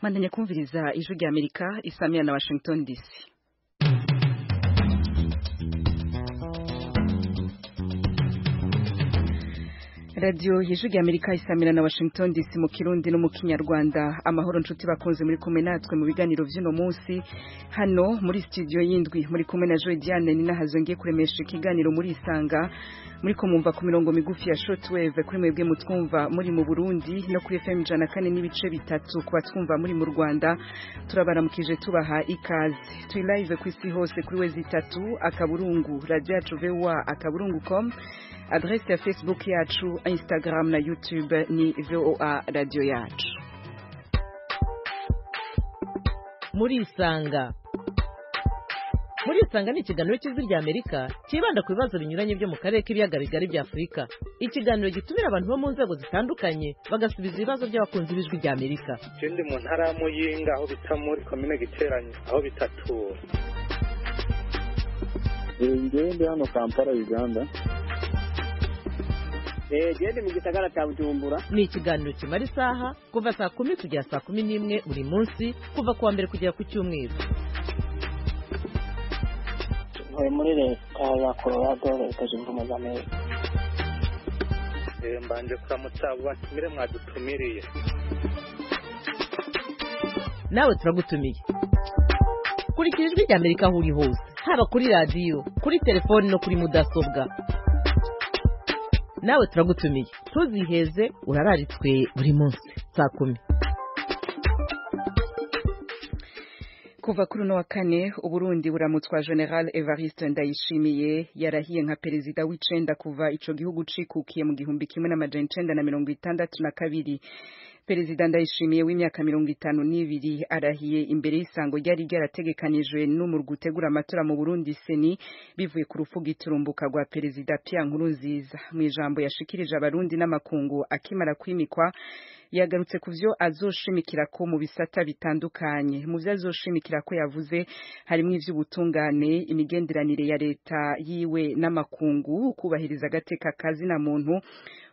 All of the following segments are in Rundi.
Mandanya kumviriza Ijwi rya Amerika isamira na Washington DC. Radio Ijwi rya Amerika isamira na Washington DC mu Kirundi no mu Kinyarwanda. Amahoro nshuti bakunze muri kumwe natwe mu biganiro vy'uno munsi hano muri studio y'indwi muri kumwe na Joy Diane ni nahazo ngiye kuremesha ikiganiro muri Isanga muri ko mumva ku mirongo migufi ya shortwave kuri mwebwe mutwumva muri mu Burundi no kuri FM 104.3 ku batwumva muri mu Rwanda. Turabaramukije tubaha ikaze. Turi live ku isi hose kuri wezi 3 akaburungu radio yacu VOA akaburungu.com. Adresse ya Facebook yacu, Instagram na YouTube ni VOA Radio yacu. Muri Isanga. Muri Isanga ni ikiganiro cy'Ijwi rya Amerika cyibanda ku bibazo binyuranye byo mu karere k'ibiyaga bigari bya Afurika. Ikiganiro gitumira abantu bo mu nzego zitandukanye bagasubiza ibibazo by'abakunzi b'Ijwi rya Amerika. Je ndi mu ntara ya Muyinga aho bita muri komine Giteranyo aho bitatura. Njyewe ndi hano Kampala, Uganda. Gende mu gisagara cya Bujumbura. Ni ikiganiro kimara isaha kuva saa 10 kugera saa 11 buri munsi kuva kuwa mbere kugera ku cyumweru. Ntuye muri leta ya Colorado, Leta Zunze Ubumwe za Amerika. Mbanje kuramutsa abo batumire mwadutumiriye. Nawe turagutumiye. Kurikira Ijwi rya Amerika aho uri hose, haba kuri radiyo, kuri telefoni no kuri mudasobwa. Nawe turagutumiye, ntuziheze urararitswe buri munsi saa 10. Kuva kuri uno wa kane Uburundi buramutswa General Evariste Ndayishimiye yarahiye nka perezida w'icenda kuva ico gihugu cikukiye mu 1962. Perezida Ndayishimiye w'imyaka 52 arahiye imbere y'isango ryari ryarategekanijwe n'umurwi utegura amatora mu Burundi Seni bivuye ku rupfu giturumbuka rwa Perezida Pierre Nkurunziza. Mu ijambo yashikirije abarundi n'amakungu akimara kwimikwa yagarutse ku vyo azoshimikira ko mu bisata bitandukanye. Mu vyo azoshimikira ko yavuze harimo ivy'ubutungane, imigenderanire ya leta yiwe n'amakungu, kubahiriza agateka kazina muntu,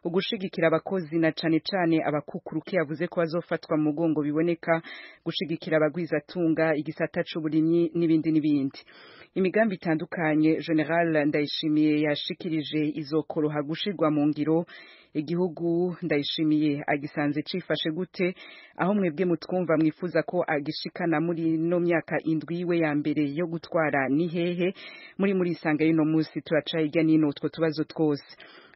ugushigikira abakozi na cane cane abakukuruke yavuze ko bazofatwa mu mugongo biboneka, gushigikira abagwizatunga, igisata c'uburimyi n'ibindi n'ibindi. Imigambi itandukanye General Ndayishimiye yashikirije izokoroha gushirwa mu ngiro. Igihugu Ndayishimiye agisanze cifashe gute? Aho mwebwe mutwumva mwifuza ko agishikana muri no myaka indwi yiwe ya mbere yo gutwara ni hehe? Muri Isanga y'uno munsi turaca hirya nino utwo tubazo twose.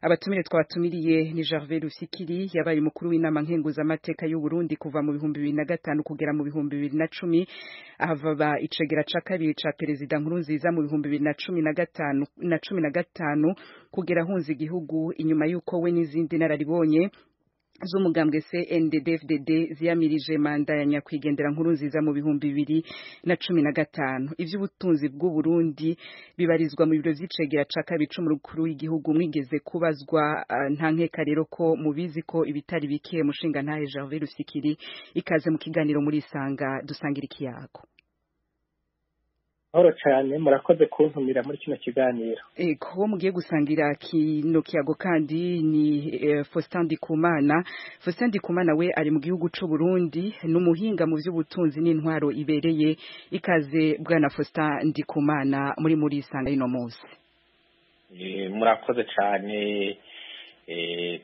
Abatumire twabatumiriye ni Gervais Rufikiri yabaye umukuru w'inama nkenguzamateka y'u Burundi kuva mu 2005 kugera mu 2010, ahava icegera ca kabiri ca Perezida Nkurunziza mu 2015 na 15 kugera ahunze igihugu inyuma yuko we n'izindi nararibonye z'umugambwe CNDD-FDD ziyamirije manda ya nyakwigendera Nkurunziza mu 2015. Ivy'ubutunzi bw'u Burundi bibarizwa mu biro vy'icegera ca kabiri c'umukuru w'igihugu mwigeze kubazwa. Nta nkeka rero ko mubizi ko ibitari bike. Mushinga ntahe Gervais Rufikiri, ikaze mu kiganiro muri Isanga dusangira ikiyago. Mahoro cyane, murakoze kuntumira muri kino kiganiro. Ego, uwo mugiye gusangira kino kiyago kandi ni Faustin Ndikumana. Faustin Ndikumana we ari mu gihugu c'u Burundi, n'umuhinga mu vy'ubutunzi n'intwaro ibereye. Ikaze bwana Faustin Ndikumana muri Isanga ino munsi. Murakoze cyane,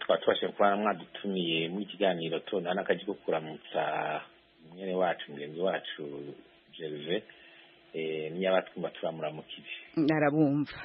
twaba tubashije kuba mwadutumiye muri kiganiro tubona n'akaji ko kuramutsa mwene wacu mugenzi wacu Gervais. Niba twumva turamuramukije. Narabumva.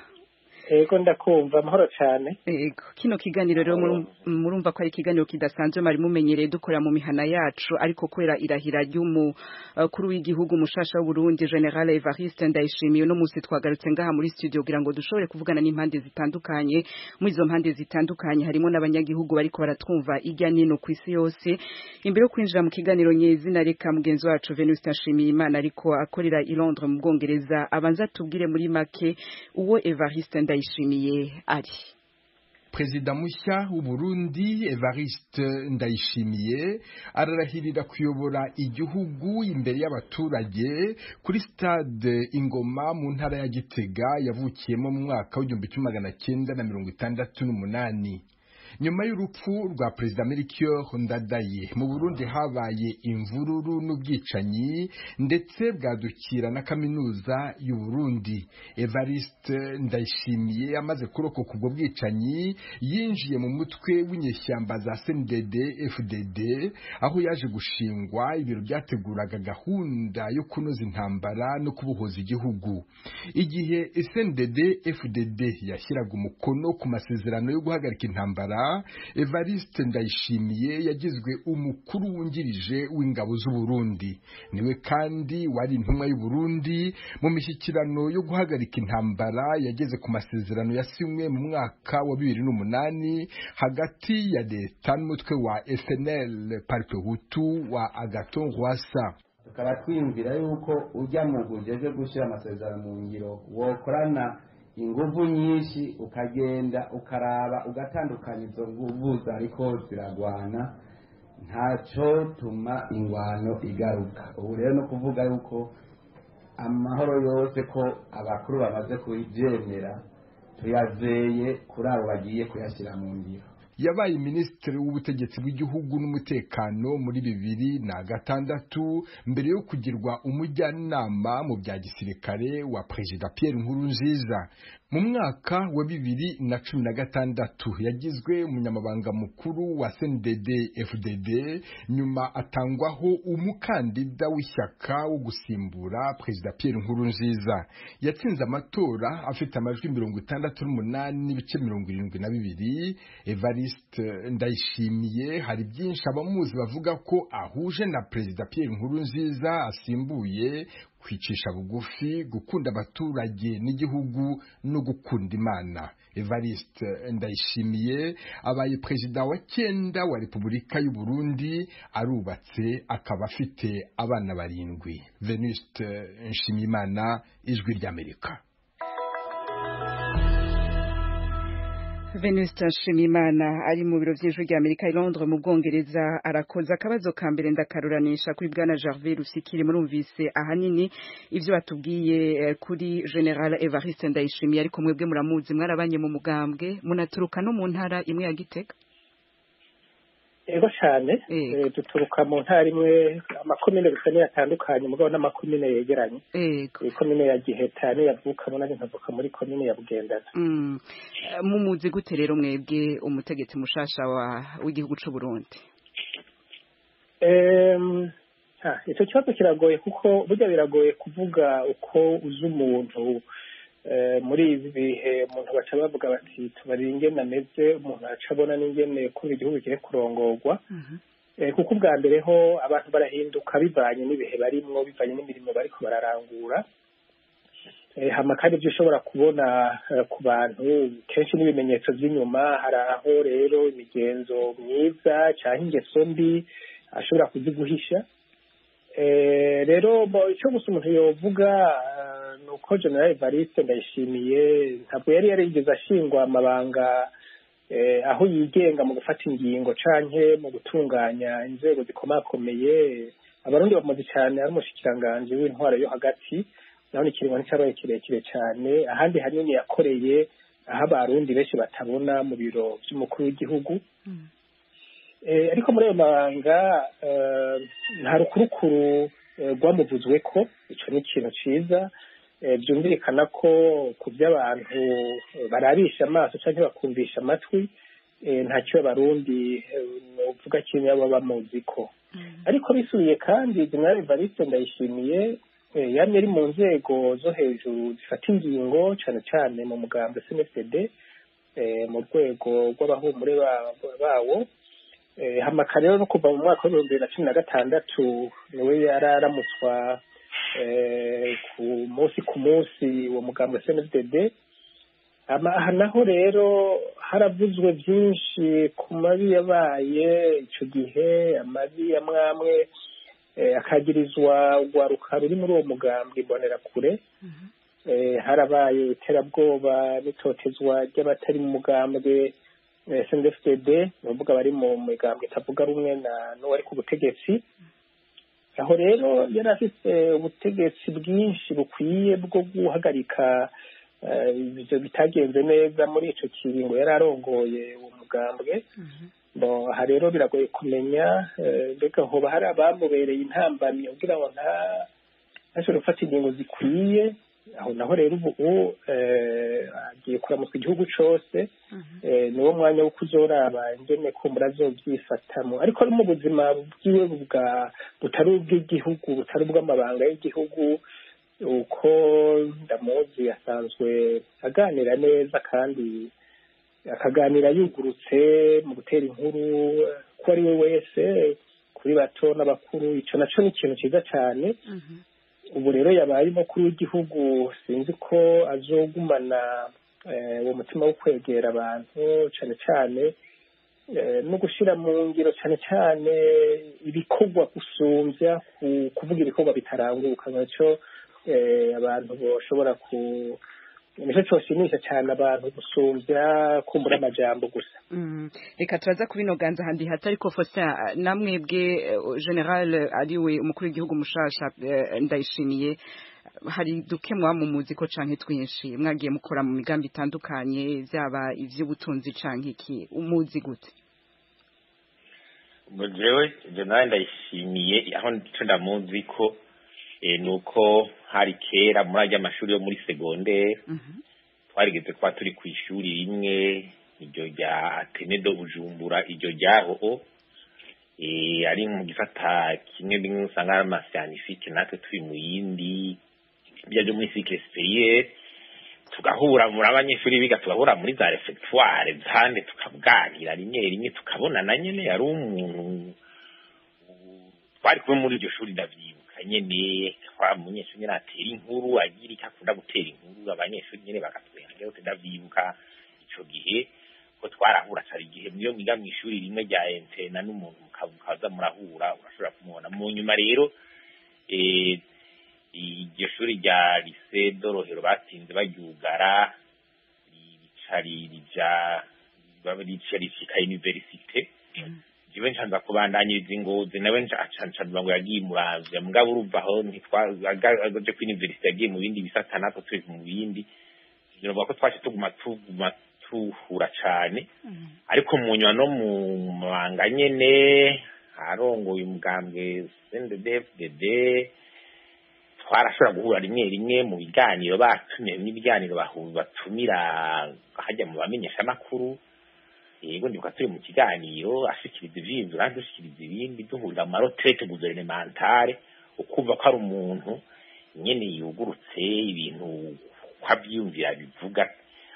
Ego ndakumva, amahoro cyane. Ego, kino kiganiro rero murumva ko ari ikiganiro kidasanzwe mari mumenyereye dukora mu mihana yacu, ariko kwera irahira ry'umukuru w'igihugu mushasha w'u Burundi General Evariste Ndayishimiye no munsi twagarutse ngaha muri studio kugira ngo dushobore kuvugana n'impande zitandukanye. Muri izo mpande zitandukanye harimo n'abanyagihugu bariko baratwumva irya nino ku isi yose. Imbere yo kwinjira mu kiganiro nyezina reka mugenzi wacu Venuste Nshimiyimana ariko akorera i Londres mu Bwongereza abanza tubwire muri make uwo Evariste Ndayishimiye ari. Perezida mushya w'Uburundi Evariste Ndayishimiye ararahirira kuyobora igihugu imbere y'abaturage kuri stade Ingoma mu ntara ya Gitega yavukiyemo mu mwaka w'1968. Nyuma y'urupfu rwa Perezida Melchior Ndadaye mu Burundi habaye imvururu n'ubwicanyi, ndetse bwadukira na kaminuza y'u Burundi. Evariste Ndayishimiye amaze kurokoka ubwo bwicanyi yinjiye mu mutwe w'inyeshyamba za CNDD FDD, aho yaje gushingwa ibiro byateguraga gahunda yo kunoza intambara no kubohoza igihugu. Igihe CNDD FDD yashyiraga umukono ku masezerano yo guhagarika intambara, Evariste Ndayishimiye yagizwe umukuru wungirije w'ingabo z'u Burundi. Niwe kandi wari intumwa y'u Burundi mu mishyikirano yo guhagarika intambara yageze ku masezerano yasinywe mu mwaka wa 2008 hagati ya leta n'umutwe wa FNL Parpehutu wa Agathon Rwasa. Tukaba twiyumvira yuko ujya mu gujejwe gushyira amasezerano mu ngiro wokorana inguvu nyinshi, ukagenda ukaraba ugatandukanya izo nguvu zariko ziragwana, ntacyo tuma ingwano igaruka. Ubu rero no kuvuga yuko amahoro yose ko abakuru bamaze kubyemera, tuyazeye kuri abo bagiye kuyashyira mu ngiro. Yabaye minisitiri w'ubutegetsi bw'igihugu n'umutekano muri 2006 mbere yo kugirwa umujyanama mu bya gisirikare wa Perezida Pierre Nkurunziza. Mu mwaka wa 2016 yagizwe umunyamabanga mukuru wa CNDD FDD, nyuma atangwaho umukandida w'ishyaka wo gusimbura Perezida Pierre Nkurunziza. Yatsinze amatora afite amajwi 68.72. Evariste Ndayishimiye hari byinshi abamuzi bavuga ko ahuje na Perezida Pierre Nkurunziza asimbuye: kwicisha bugufi, gukunda abaturage n'igihugu no gukunda Imana. Evariste Ndayishimiye abaye perezida wa 9 wa Repubulika y'u Burundi, arubatse akaba afite abana 7. Venuste Nshimiyimana, Ijwi ry'Amerika. Venuste Nshimiyimana ari mu biro by'Ijwi ry'Amerika i Londres mu Bwongereza arakoza. Akabazo ka mbere ndakaruranisha kuri bwana Gervais Rusikiri. Murumvise ahanini ivyo batubwiye kuri General Evariste Ndayishimiye, ariko mwebwe muramuzi, mwarabanye mu mugambwe, munaturuka no mu ntara imwe ya Gitega. Ego cyane, duturuka mu ntara imwe, amakomine gusa niyo atandukanye, mugabo n'amakomine yegeranye. Ikomine ya Giheta niyo yavukamo, nanjye nkavuka muri komine ya Bugendana. Mumuzi gute rero mwebwe umutegetsi mushasha w'igihugu c'u Burundi? Icyo kibazo kiragoye, kuko burya biragoye kuvuga uko uzi umuntu muri ibi bihe. Umuntu baca bavuga bati tubarira ingene ameze, umuntu aca abona n'ingene ko igihugu kiri kurongorwa, kuko ubwa mbere ho abantu barahinduka bivanye n'ibihe barimwo, bivanye n'imirimo bariko bararangura. Hama kandi ibyo ushobora kubona ku bantu kenshi n'ibimenyetso by'inyuma. Hari aho rero imigenzo myiza canke ingeso mbi ashobora kuziguhisha. Rero icyo gusa umuntu yovuga nuko General Evariste Ndayishimiye ntabwo yari yarigeze ashingwa amabanga aho yigenga mu gufata ingingo canke mu gutunganya inzego zikomakomeye. Abarundi bamuzi cyane ari umushikiranganji w'intwaro yo hagati, naho ni ikiringo nticabaye kirekire cyane. Ahandi hanini yakoreye aho abarundi benshi batabona, mu biro vy'umukuru w'igihugu. Ariko muri ayo mabanga nta rukurukuru rwamuvuzwe ko ico ni ikintu ciza. Byumvikana ko ku by'abantu barabisha amaso canke bakumvisha amatwi, ntacyo abarundi uvuga kimwe baba bamuzi ko. Ariko bisubiye kandi, General Evariste Ndayishimiye yamye ari mu nzego zo hejuru zifata ingingo, cane cane mu mugambi CNFD, mu rwego rw'abahumure bawo. Hamaka rero no kuva mu mwaka wa 2016 niwe yararamutswa ku munsi ku munsi uwo mugambi CNDD. Aha naho rero haravuzwe byinshi ku mabi yabaye ico gihe, amabi amwamwe akagirizwa urwaruka ruri muri uwo mugambwe Imbonerakure. Harabaye iterabwoba n'itotezwa ry'abatari mu mugambwe CNDD-FDD, ni ukuvuga bari mu migambwe itavuga rumwe na n'uwari ku butegetsi. Aho rero yari afite ubutegetsi bwinshi bukwiye bwo guhagarika Ibyo bitagenze neza muri ico kiringo yari arongoye uwo mugambwe. Bon, aha rero biragoye kumenya mbega hoba hari abamubereye intambamyi kugira ngo ntashobore gufata ingingo zikwiye. Aho naho rero ubu agiye kuramutswa igihugu cose, niwo mwanya wo kuzoraba ingene kumbura azovyifatamwo. Ariko no mu buzima bwiwe butari ubw'igihugu, butari ubw'amabanga y'igihugu, uko ndamuzi asanzwe aganira neza kandi akaganira yugurutse mu gutera inkuru ko ari we wese, kuri bato n'abakuru. Ico naco ni ikintu ciza cane. Ubu rero yabaye umukuru w'igihugu, sinzi ko azogumana uwo mutima wo kwegera abantu cane cane, no gushira mu ngiro cane cane ibikorwa gusumvya kuvuga ibikorwa bitaranguka. Naco abantu boshobora ku nico coshimisha cane abantu gusumvya kumbura amajambo gusa. Reka turaza kubinoganza handi hato, ariko Faustin, namwebwe General ariwe umukuru w'igihugu mushasha Ndayishimiye, hari duke mwamumuzi ko canke twinshi mwagiye mukora mu migambi itandukanye, vyaba ivy'ubutunzi canke iki, umuzi gute? Jewe General Ndayishimiye aho nico ndamuzi ko nuko hari kera muri ajya amashuri yo muri secondaire, twarigeze kuba turi ku ishuri rimwe, iryo rya Athénée de Bujumbura, iryo ryaho ari mu gisata kimwe bimwe usanga ari ama scientifique, natwe turi mu yindi byo muri cycle supérieur, tugahura muri abanyeshuri biga, tugahura muri za réfectoire zande, tukaganira rimwe rimwe, tukabonana nyene. Yari umuntu twari kumwe muri iryo shuri, ndavyibuka nyene, kwa munyeshuri nyene atera inkuru, agira icyo akunda gutera inkuru, abanyeshuri nyene bagatwenga. Ndavyibuka ico gihe ko twarahura cari igihe mwiyo mwiga mw'ishuri rimwe rya internat n'umuntu mukaza murahura, urashobora kumubona. Mu nyuma rero iryo shuri rya lycée de Rohero batinze baryugara, rica rija rica rishika université. Jewe ncanza kubandanyiriza ingozi, nawe nca ngo yagiye Muramvya, mugabo urumva aho ntitwaje ku université, yagiye mu bindi bisata natwe turi mu bindi. Biravuga ko twaje tuguma tuhura cane, ariko mu nyuma no mu mabanga nyene arongoye umugambwe CNDD-FDD twarashobora guhura rimwe rimwe mu biganiro batumiye, n'ibiganiro batumira hajya mu bamenyeshamakuru. Yego, ndibuka turi mu kiganiro ashikiriza ivyiyumviro, nanjye dushikiriza ibindi, duhurira mu ma retraite gouvernementale, ukumva ko ari umuntu nyene yugurutse, ibintu ko avyiyumvira bivuga,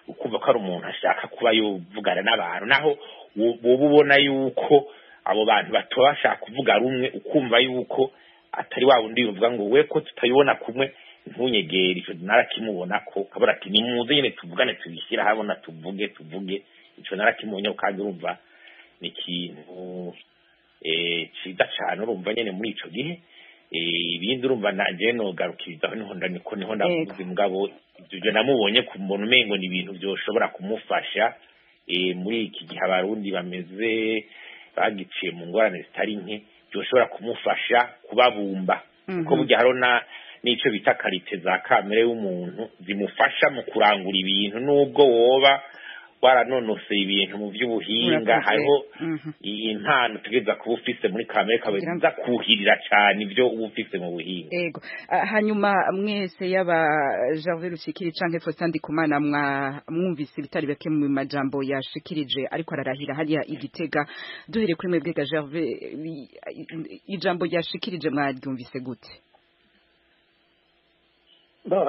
ukumva ko ari umuntu ashaka kuba yovugana n'abantu, naho woba ubona yuko abo bantu batoba bashaka kuvuga rumwe, ukumva yuko atari wa wundi yuvuga ngo we ko tutayibona kumwe ntunyegere. Ico narakimubona ko kabura ati nimuze nyene tuvugane, tubishyira habona, tuvuge tuvuge. Ico narakimubonye, kandi urumva ni ikintu ciza cane. Urumva nyene muri ico gihe ibindi urumva nanje nogarukirizaho, niho niko niho ndavuze. Mugabo ivyo namubonye kumbona umengo ni ibintu vyoshobora kumufasha muri iki gihe abarundi bameze bagiciye mu ngorane zitari nke, byoshobora kumufasha kubabumba, kuko burya hariho n'ico bita qualité za kamere y'umuntu zimufasha mu kurangura ibintu, nubwo woba waranonoseye ibintu mu by'ubuhinga, hariho impano utegereza kuba ufise muri kamere kawe iza kuhirira cane ivyo uba ufise mu buhinga. Ego. Hanyuma mwese, yaba Gervais Rushikiri canke Faustin Ndikumana, mwumvise ibitari bake mu majambo yashikirije ariko ararahira hariya igitega. Duhere kuri mwebwe ga Gervais, ijambo ryashikirije mwaryumvise gute? Bon,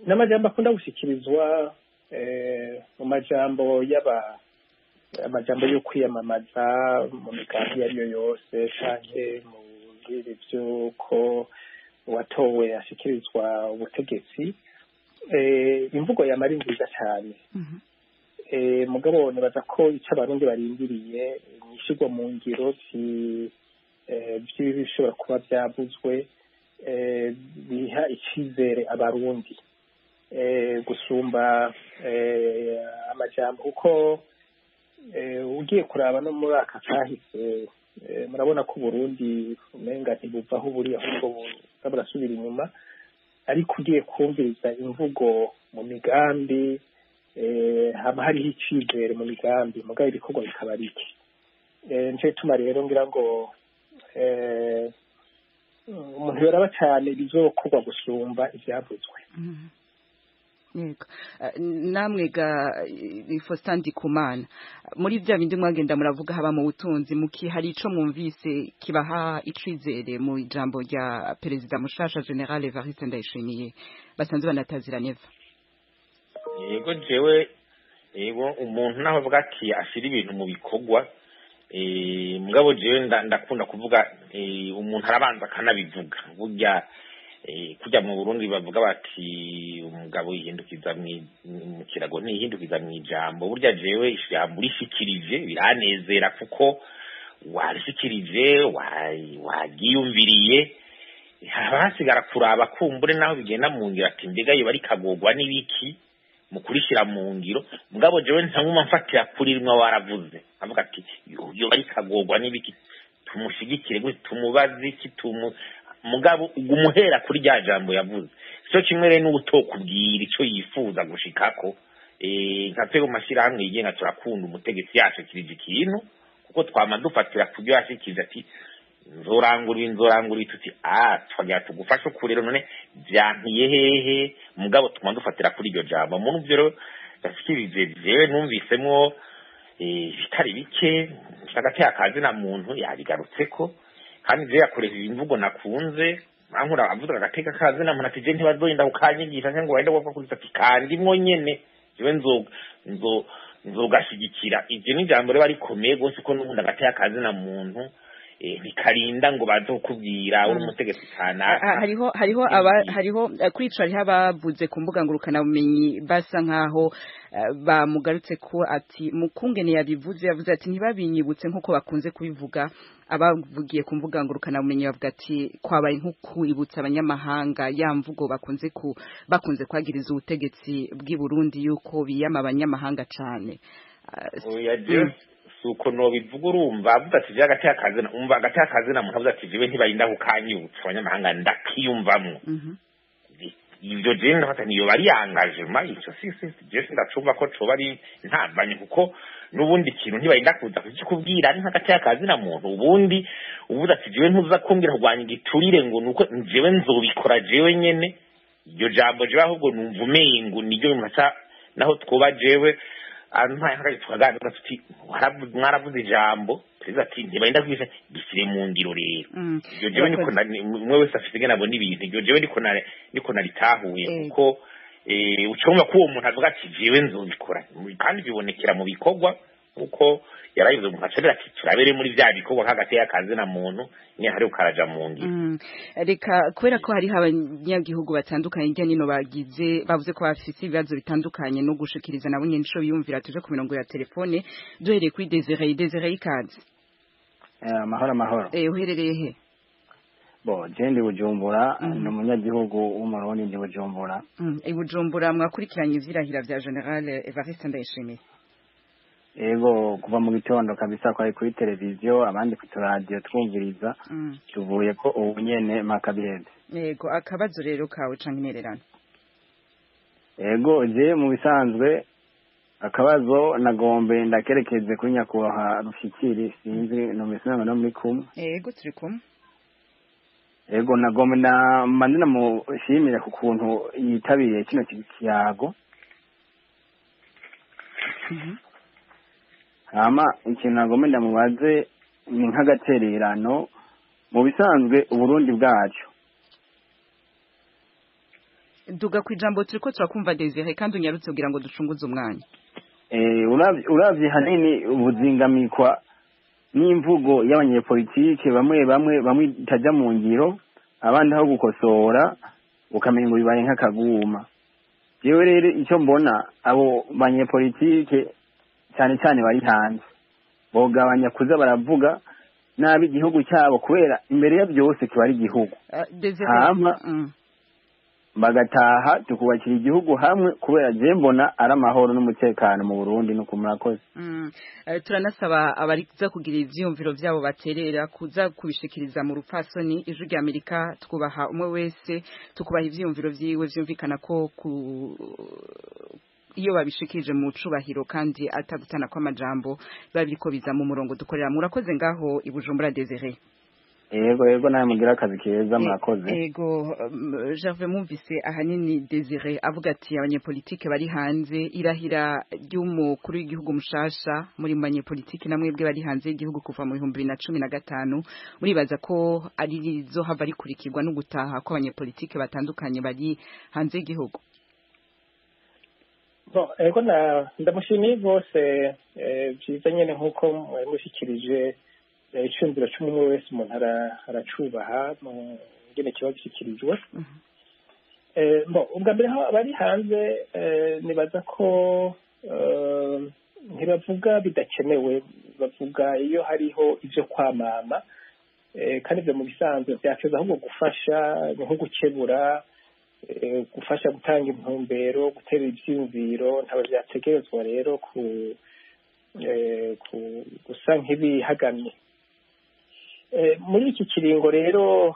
n'amajambo akunda gushikirizwa mu majambo y'aba amajambo yo kwiyamamaza mu migambi iyo ari yo yose, canke mu bwiri vy'uko uwatowe ashikirizwa ubutegetsi, imvugo yama ari nziza cane. Mugabo nibaza ko ico abarundi barindiriye ni ishirwa mu ngiro vy'ibishobora kuba vyavuzwe, biha icizere abarundi gusumba amajambo, kuko ugiye kuraba no muri aka kahise, murabona ko Burundi umenga ntibuva aho buri, ahubwo buza burasubira inyuma. Ariko ugiye kumviriza imvugo mu migambi, haba hariho icizere mu migambi, mugabo ibikorwa bikaba bike. Nico gituma rero ngira ngo umuntu yoraba cane ibizokorwa gusumba ivyavuzwe. Yego. Namwe ga Faustin Ndikumana, muri bya bindi mwagenda muravuga haba mu butunzi, muki hari ico mwumvise kibaha icizere mu ijambo rya Perezida mushasha General Evariste Ndayishimiye basanzwe banatazira neva? Yego, jewe yego, umuntu naho avuga ati ashira ibintu mu bikorwa, mugabo jewe ndakunda kuvuga umuntu arabanza akanabivuga. Burya kujya mu Burundi bavuga bati umugabo yihindukiza mu kirago ntiyihindukiza mu ijambo. Burya jewe ijambo urishikirije biranezera, kuko warishikirije, wagiyumviriye, haba hasigara kuraba kumbure naho bigenda mu ngiro, ati mbega yo bari kagogwa n'ibiki mu kurishira mu ngiro. Mugabo jewe ntanguma mfatira kuri rimwe waravuze, avuga ati yo bari kagogwa n'ibiki, tumushigikire gute, tumubaze iki, mugabo ugumuhera kuri rya jambo yavuze. Cyo kimwe rero n'ubutokubwira ico yifuza gushikako. Nka twebwe mu mashirahamwe yigenga turakunda umutegetsi yashikirije ikintu, kuko twama dufatira kubyo yashikirije, ati nzorangura ibi, nzorangura ibi, tuti twagira tugufashe uku rero none vyankiye hehe. Mugabo tuma dufatira kuri iryo jambo. Muri ivyo rero yashikirije, jewe numvisemwo bitari bike, agateye akazina muntu yabigarutseko, kandi je yakoresheje imvugo nakunze. Ankura avuga agateka kazina muntu ati je ntibazoyinda kukanyigisha cyangwa ngo wende wapfa kurita, ati kandi mwo nyene jewe nzogashigikira. Ivyo ni ijambo riba rikomeye gose, ko n'ubundi agateka kazina muntu bikarinda ngo bazokubwira uri umutegetsi kanaka. Hariho hariho aba hariho kwica, hariho abavuze ku mbuga ngurukana bumenyi basa nkaho bamugarutse ko ati mukungene yabivuze, yavuze ati ntibabinyibutse nkuko bakunze kubivuga. Abavugiye ku mbuga ngurukana bumenyi bavuga ati kwabaye nko kwibutsa abanyamahanga ya mvugo bakunze kwagiriza ubutegetsi bw'i Burundi yuko biyama abanyamahanga cane. Oya, jewe suko no bivuga, urumva avuga ati agateka kazina, umva agateka kazina muntu avuga ati jewe ntibarinda kukanyibutsa abanyamahanga ndakiyumvamwo. Ivyo jewe ndafata niyo bari engagement, ico si jewe ndacumva ko coba ari ntambanye, kuko n'ubundi kintu ntibarinda kuza kukikubwira ni nk'agateka kazina muntu. Ubundi uvuze ati jewe ntuza kumbwira kurwanya igiturire ngo nuko jewe nzobikora jewe nyene, iryo jambo jewe ahubwo numva umengo niryo bimuca naho twoba jewe ampaye nk'akazi tukaganira tuti mwaravuze ijambo, perezida ati ntibarinda kwisha gisire mu ngiro rero. Iryo jewe niko umwe wese afise ingene abona ibintu, iryo jewe niko naritahuye, kuko ucumva ko uwo muntu avuga ati jewe nzobikora, kandi bibonekera mu bikorwa, kuko yarayivuze umuntu acabira ati turabere muri vya bikorwa nk'agateka kazina muntu nyine hari ukaraja mu ngiro. Reka kubera ko hariho abanyagihugu batandukanye hirya nino bagize bavuze ko bafise ibibazo bitandukanye no gushikiriza nabo nyene ico biyumvira, tuje ku mirongo ya telefone duhereye kuri Desire. Desire, ikaze. Amahoro amahoro. Uherereye he? Bo je ndi Bujumbura, ni umunyagihugu w'Umurundi, ndi Bujumbura. I Bujumbura mwakurikiranye ivyirahira vya General Evariste Ndayishimiye? Ego, kuva mu gitondo kabisa kwari kuri televiziyo, abandi ku turadiyo twumviriza, tuvuye ko ubu nyene mpaka biheze. Yego, akabazo rero kawe canke intererano? Ego, je mu bisanzwe akabazo nagombe ndakerekeze kuri nyakubahwa Rufyikiri, sinzi numvise no muri kumwe. Yego, turi kumwe. Ego, nagombe mbanze namushimire ku kuntu yitabiriye kino kiyago. Hama ikintu nagombe ndamubaze ni nk'agatererano. Mu bisanzwe Uburundi bwacu, Duga kwijambo, turiko turakumva Desire, kandi unyarutse kugira ngo ducunguze umwanya. Uravye hanini ubuzingamikwa n'imvugo y'abanyepolitike bamwe bamwe itaja mu ngiro, abandi aho gukosora ukamenya ngo bibaye nk'akaguma. Jewe rero icyo mbona, abo banyepolitike cyane cyane bari hanze bogabanya kuza baravuga nabi igihugu cyabo, kubera imbere ya byose kiba ari igihugu. Desire, Hama Bagataha tukubakira igihugu hamwe, kubera je mbona ari amahoro n'umutekano mu Burundi. Nuko murakoze. Turanasaba abariza kugira ivyiyumviro vyabo baterera kuza kubishikiriza mu rupfasoni. Ijwi rya Amerika twubaha umwe wese, tukubaha ivyiyumviro vyiwe, vyumvikana ko iyo babishikirije mu cubahiro kandi atagutana kw'amajambo biba biriko biza mu murongo dukorera. Murakoze ngaho i Bujumbura, Desire. Yego, nawe mugira akazi keza, murakoze. Yego, Gervais, mwumvise ahanini Desire avuga ati abanyepolitike bari hanze, irahira ry'umukuru w'igihugu mushasha, muri mu banyepolitike namwebwe bari hanze y'igihugu kuva mu 2015, muribaza ko ari rizohava rikurikirwa no gutaha kw'abanyepolitike batandukanye bari hanze y'igihugu? Bon, ego, na ndamushimiye rwose. Byiza nyene nk'uko mushikirije iciyumviro c'umwe wese, umuntu aracubaha mu ngene kiba gishikirijwe. Bon, ubwa mbere ho abari hanze, nibaza ko ntibavuga bidakenewe, bavuga iyo hariho ivyo kwamama, kandi ivyo mu bisanzwe vyateza ahubwo gufasha, ni nko gukebura, gufasha gutanga intumbero, gutera ivyiyumviro. Ntabwo vyategerezwa rero ku gusa nk'ibihagamye muri iki kiringo. Rero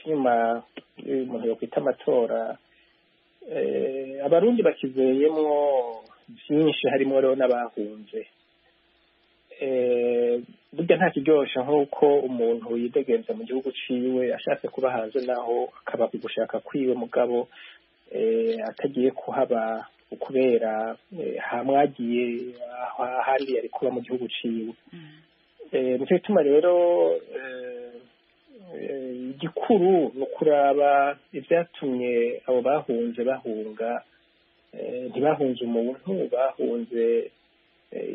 nyuma umuntu yokwita amatora, Abarundi bakizeyemwo vyinshi, harimo rero n'abahunze. Burya nta kiryoshe nk'uko umuntu yidegenza mu gihugu ciwe, ashatse kuba hanze naho akaba gushaka kwiwe, mugabo atagiye kuhaba kubera hamwagiye ahandi yari kuba mu gihugu ciwe. Nico gituma rero igikuru ni ukuraba ivyatumye abo bahunze bahunga. Ntibahunze umuntu, bahunze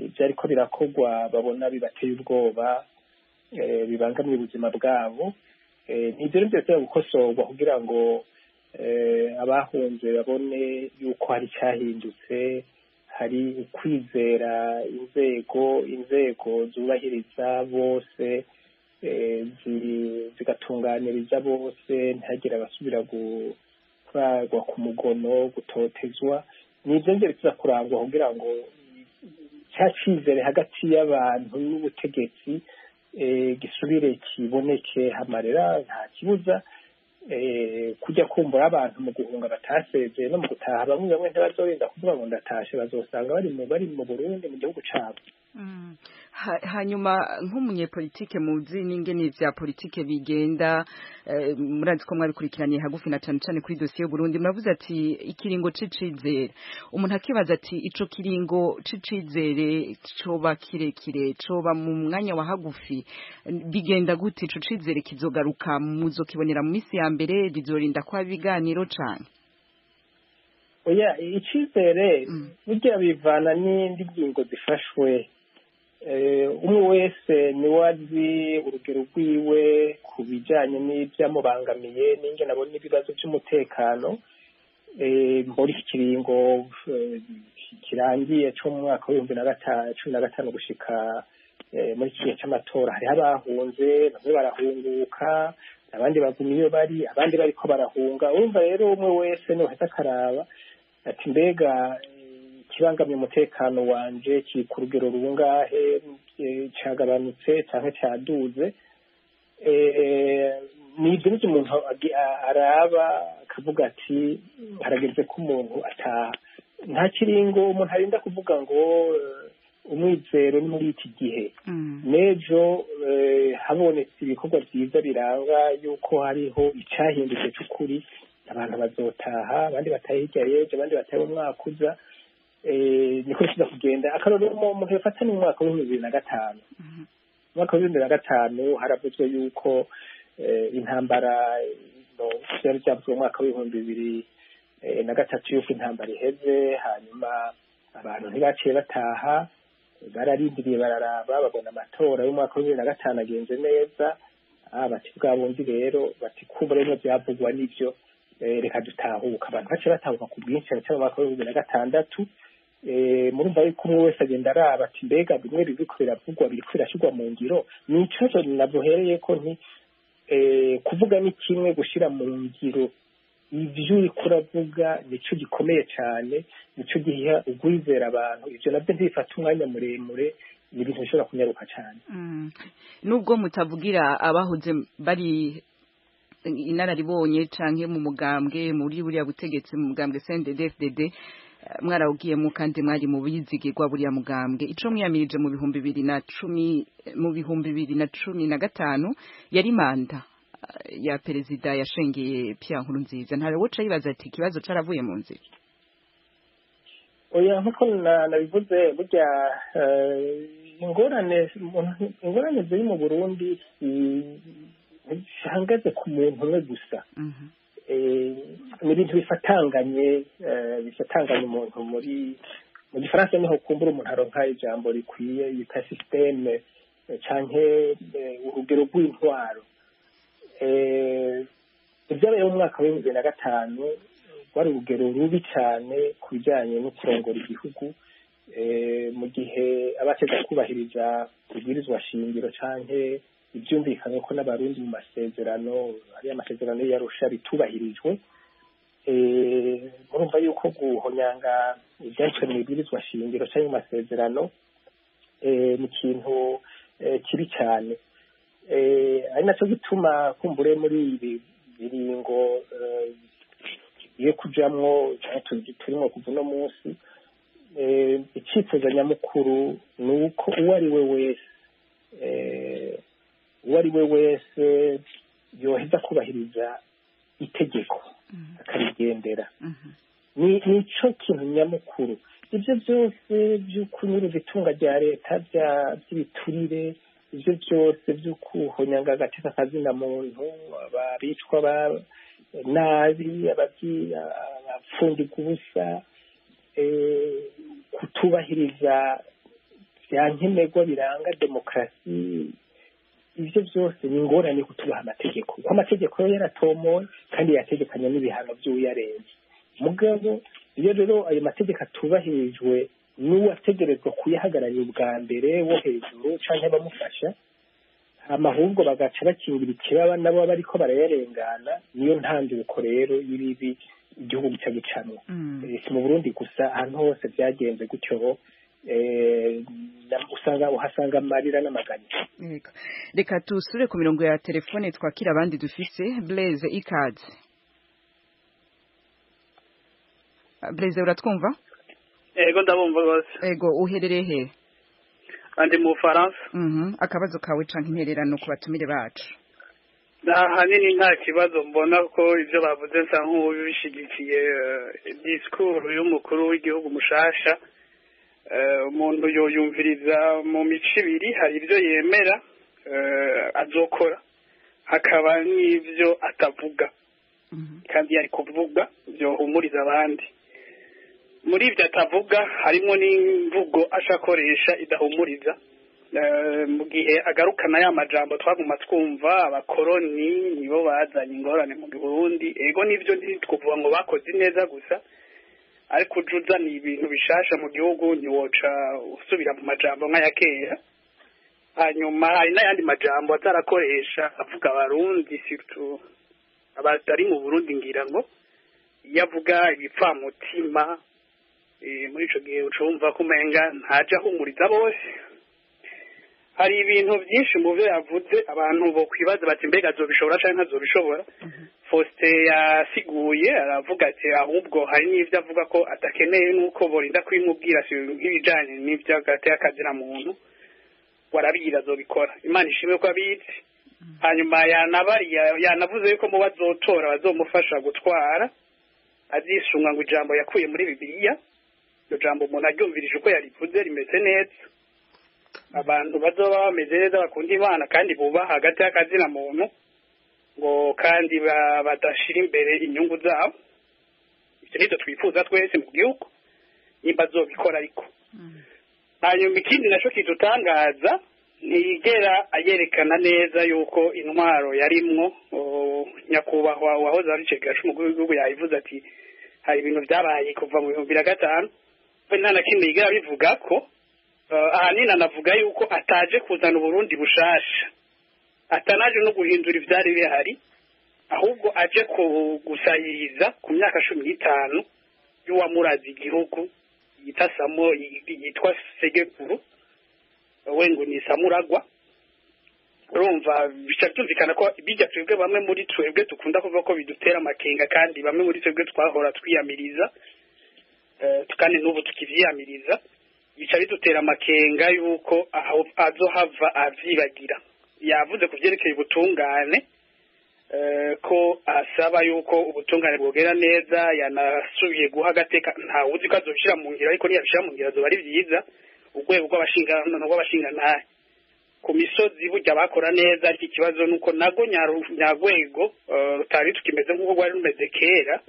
ivyariko birakorwa babona bibateye ubwoba, bibangamiye ubuzima bwabo. Nivyo rero vyose gukosorwa kugira ngo abahunze babone yuko hari icyahindutse, hari ukwizera inzego zubahiriza bose, zigatunganiriza bose, ntihagire abasubira kuragwa ku mugono, gutotezwa. Nivyo nivyo biza kurangwa kugira ngo cya cizere hagati y'abantu n'ubutegetsi gisubire kiboneke. Hamarera nta kibuza kujya kumbura abantu mu guhunga batasezeye, no mu gutaha bamwe bamwe ntibazorinda kuvuga ngo ndatashe, bazosanga bari mu Burundi, mu gihugu cabo. Hanyuma nk'umunyepolitike muzi n'ingene vya politike bigenda, murazi ko mwabikurikiraniye hagufi na cane cane kuri dosiye y'Uburundi, muravuze ati ikiringo c'icizere. Umuntu akibaza ati ico kiringo c'icizere coba kirekire, coba mu mwanya wa hagufi, bigenda gute? Ico cizere kizogaruka muzokibonera mu misi ya mbere, rizorinda kwa biganiro cane? Oya, icizere burya bivana n'indi ngingo zifashwe. Umwe wese niwe azi urugero rwiwe ku bijanye n'ivyamubangamiye n'ingene abona ibibazo vy'umutekano. Muri iki kiringo kirangiye co mu mwaka w'2015 gushika muri iki gihe c'amatora, hariho abahunze, bamwe barahunguka, abandi baguma iyo bari, abandi bariko barahunga. Urumva rero umwe wese niwe ahita akaraba ati mbega ikibangamiye umutekano wanje kiri ku rugero rungahe, cagabanutse canke caduze? Nivyo nivyo umuntu araba akavuga ati harageze ko umuntu ataha. Nta kiringo umuntu arinda kuvuga ngo umwizero ni muri iki gihe. N'ejo habonetse ibikorwa vyiza biranga yuko hariho icahindutse c'ukuri, abantu bazotaha, abandi batahe hirya y'ejo, abandi batahe mu mwaka uza. Niko kiza kugenda. Akarorero umuntu yafata ni mu mwaka w'2005. Mu mwaka w'2005 haravuzwe yuko intambara, vyari vyavuzwe mu mwaka w'2003 yuko intambara iheze, hanyuma abantu ntibaciye bataha, bararindiriye, bararaba, babona amatora y'umwaka w'2005 agenze neza. Bati bwa bundi rero, bati kuba rero vyavugwa nivyo, reka dutahuka. Abantu baciye batahuka ku bwinshi cyane cyane mu mwaka w'2006. Murumva yuko umwe wese agenda araba ati mbega bimwe biriko biravugwa biriko birashyirwa mu ngiro? Ni ikibazo navuhereye ko nti kuvuga ni kimwe, gushira mu ngiro Ivyo uriko uravuga nico gikomeye cyane, nico giha ugwizera abantu. Ivyo navyo ntibifata umwanya muremure, ni ibintu bishobora kunyaruka cyane. Nubwo mutavugira abahoze bari inararibonye canke mu mugambwe muri buriya butegetsi, mu mugambwe CNDD-FDD mwarawugiyemo kandi mwari mu bizigirwa buriya mugambwe, ico mwiyamirije mu 2010, mu 2015 yari manda ya perezida yashengeye Pierre Nkurunziza. Ntawe woca yibaza ati ikibazo caravuye mu nzira? Oya, nkuko nabivuze, burya ingorane ziri mu Burundi zihagaze ku muntu umwe gusa. Ni ibintu bifatanganye umuntu muri mu gifaransa niho kumbura umuntu aronka ijambo rikwiye yita systeme canke urugero rw'intwaro. Ibyabaye mu mwaka wa 2005 rwari urugero rubi cyane ku bijyanye no kurongora igihugu, mu gihe abateza kubahiriza ibwirizwa shingiro canke ibyumvikanye ko n'abarundi mu masezerano, ari amasezerano y'Arusha, bitubahirijwe. Murumva yuko guhonyanga ibyanditswe mu ibwirizwa shingiro canke mu masezerano ni ikintu kibi cyane, ari nacyo gituma kumbure muri ibi biringo tugiye kujamwo turimo kuva uno munsi, icyifuzo nyamukuru ni uko uwo ari we wese yoheza kubahiriza itegeko akarigendera. Nico kintu nyamukuru. Ibyo byose byo kunyuruza itunga rya leta, by'ibiturire, ibyo byose byo kuhonyanga agateka kazina muntu, abicwa nabi, abapfundika ubusa, kutubahiriza bya nkenerwa biranga demokarasi, ibyo byose ni ingorane kutubaha amategeko, kuko amategeko yo yaratomowe kandi yategekanye n'ibihano by'uyarenze. Mugabo iyo rero ayo mategeko atubahirijwe n'uwategerezwa kuyahagararira ubwa mbere wo hejuru canke bamufasha, amahubwo bagaca bakingira ikibaba nabo bariko barayarengana, niyo ntanduko rero y'ibibi igihugu gica gicamwo. Si mu Burundi gusa, ahantu hose byagenze gutyo, usanga uhasanga amarira n'amaganya. Reka tusubire ku mirongo ya telefone twakira abandi dufise. Blaise, ikaze. Blaise, uratwumva? Ego, ndabumva rwose. Ego, uherereye he? Andi mu Faransa. Akabazo kawe canke intererano ku batumire bacu? Ahanini nta kibazo, mbona ko ibyo bavuze nsa nk'ubishigikiye. Disikuru y'umukuru w'igihugu mushasha, umuntu yoyumviriza mu mico ibiri: hari ibyo yemera azokora, hakaba n'ibyo atavuga kandi yari kuvuga byohumuriza abandi. Muri ibyo atavuga harimo n'imvugo ashakoresha idahumuriza, mu gihe agarukana ya majambo twaguma twumva, abakoroni nibo bazanye ingorane mu Burundi. Ego nibyo, ntitwuvuga ngo bakoze neza gusa, ariko uje uzana ibintu bishasha mu gihugu ntiwoca usubira mu majambo nk'aya kera. Hanyuma hari n'ayandi majambo atarakoresha avuga abarundi, surtout abatari mu Burundi, ngira ngo iyo avuga ibipfamutima, muri ico gihe uca wumva ko umenga ntaja ahumuriza bose. Hari ibintu byinshi mu byo yavuze abantu bo kwibaza bati mbega azobishobora canke ntazobishobora. Faustin yasiguye aravuga ati ahubwo hari n'ivyo avuga ko adakeneye n'uko borinda kubimubwira, nk'ibijanye n'ivy'agateka kazina muntu, warabigira azobikora. Imana ishimwe ko abizi. Hanyuma yanavuze yuko mu bazotora bazomufasha gutwara azisunga ngo ijambo yakuye muri Bibiliya. Iryo jambo umuntu aryumvirije uko yarivuze rimeze neza, abantu bazoba bameze neza, bakunda Imana kandi bubaha hagati y'akazina muntu, ngo kandi badashira imbere inyungu zabo. Ivyo nivyo twifuza twese mu gihugu, nimba azobikora. Ariko hanyuma ikindi naco kidutangaza, ntiyigera ayerekana neza yuko intwaro yarimwo nyakubahwa wahoze ari icegera c'umukuru w'igihugu yabivuze ati hari ibintu vyabaye kuva mu 2005, we nta na kimwe yigera abivuga ko. Ahanini anavuga yuko ataje kuzana Uburundi bushasha, atanaje no guhindura ivyari bihari. Ahubwo aje gusahiriza ku myaka 15 y'uwamurazi igihugu yitasamo yitwa Segekuru, we ngo ni Samuragwa. Urumva bica byumvikana ko bijya twebwe bamwe muri twebwe dukunda kuvuga ko bidutera amakenga, kandi bamwe muri twebwe twahora twiyamiriza, kandi n'ubu tukivyiyamiriza, bica bidutera amakenga yuko azohava avyibagira. Yavuze ku vyerekeye ubutungane, ko asaba yuko ubutungane bwogera neza, yanasubiye guha agateka, ntawe uzi ko azobishira mu ngiro, ariko niyabishira mu ngiro azoba ari vyiza. Urwego rw'abashingantahe ku misozi burya bakora neza, ariko ikibazo nuko nago nyarwego rutari tukimeze nk'uko rwari rumeze kera.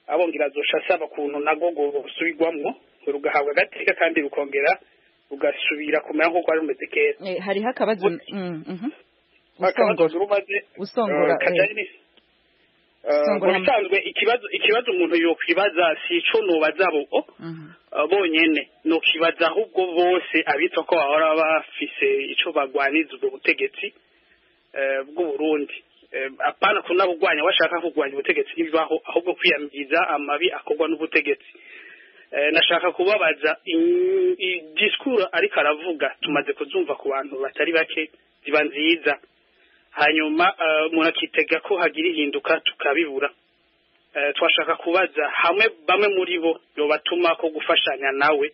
Abongera azosha asaba kuntu nago gusubirwamwo rugahabwa agateka kandi rukongera rugasubira kumera nk'uko rwari rumeze kera. Hariho akabazo usongora ubusanzwe ikibazo umuntu yokwibaza si ico nobaza bo bonyene, nokibaza ahubwo bose abitwa ko bahora bafise ico bagwaniza ubwo butegetsi bw'u Burundi. Apana kunabugwanya, washaka kugwanya ubutegetsi ntibibaho, ahubwo kwiyamiriza amabi akorwa n'ubutegetsi. Nashaka kubabaza discours ariko aravuga tumaze kuzumva ku bantu batari bake ziba nziza, hanyuma umuntu akitega ko hagira ihinduka tukabibura. Twashaka kubaza hamwe bamwe muri bo yobatuma ko gufashanya nawe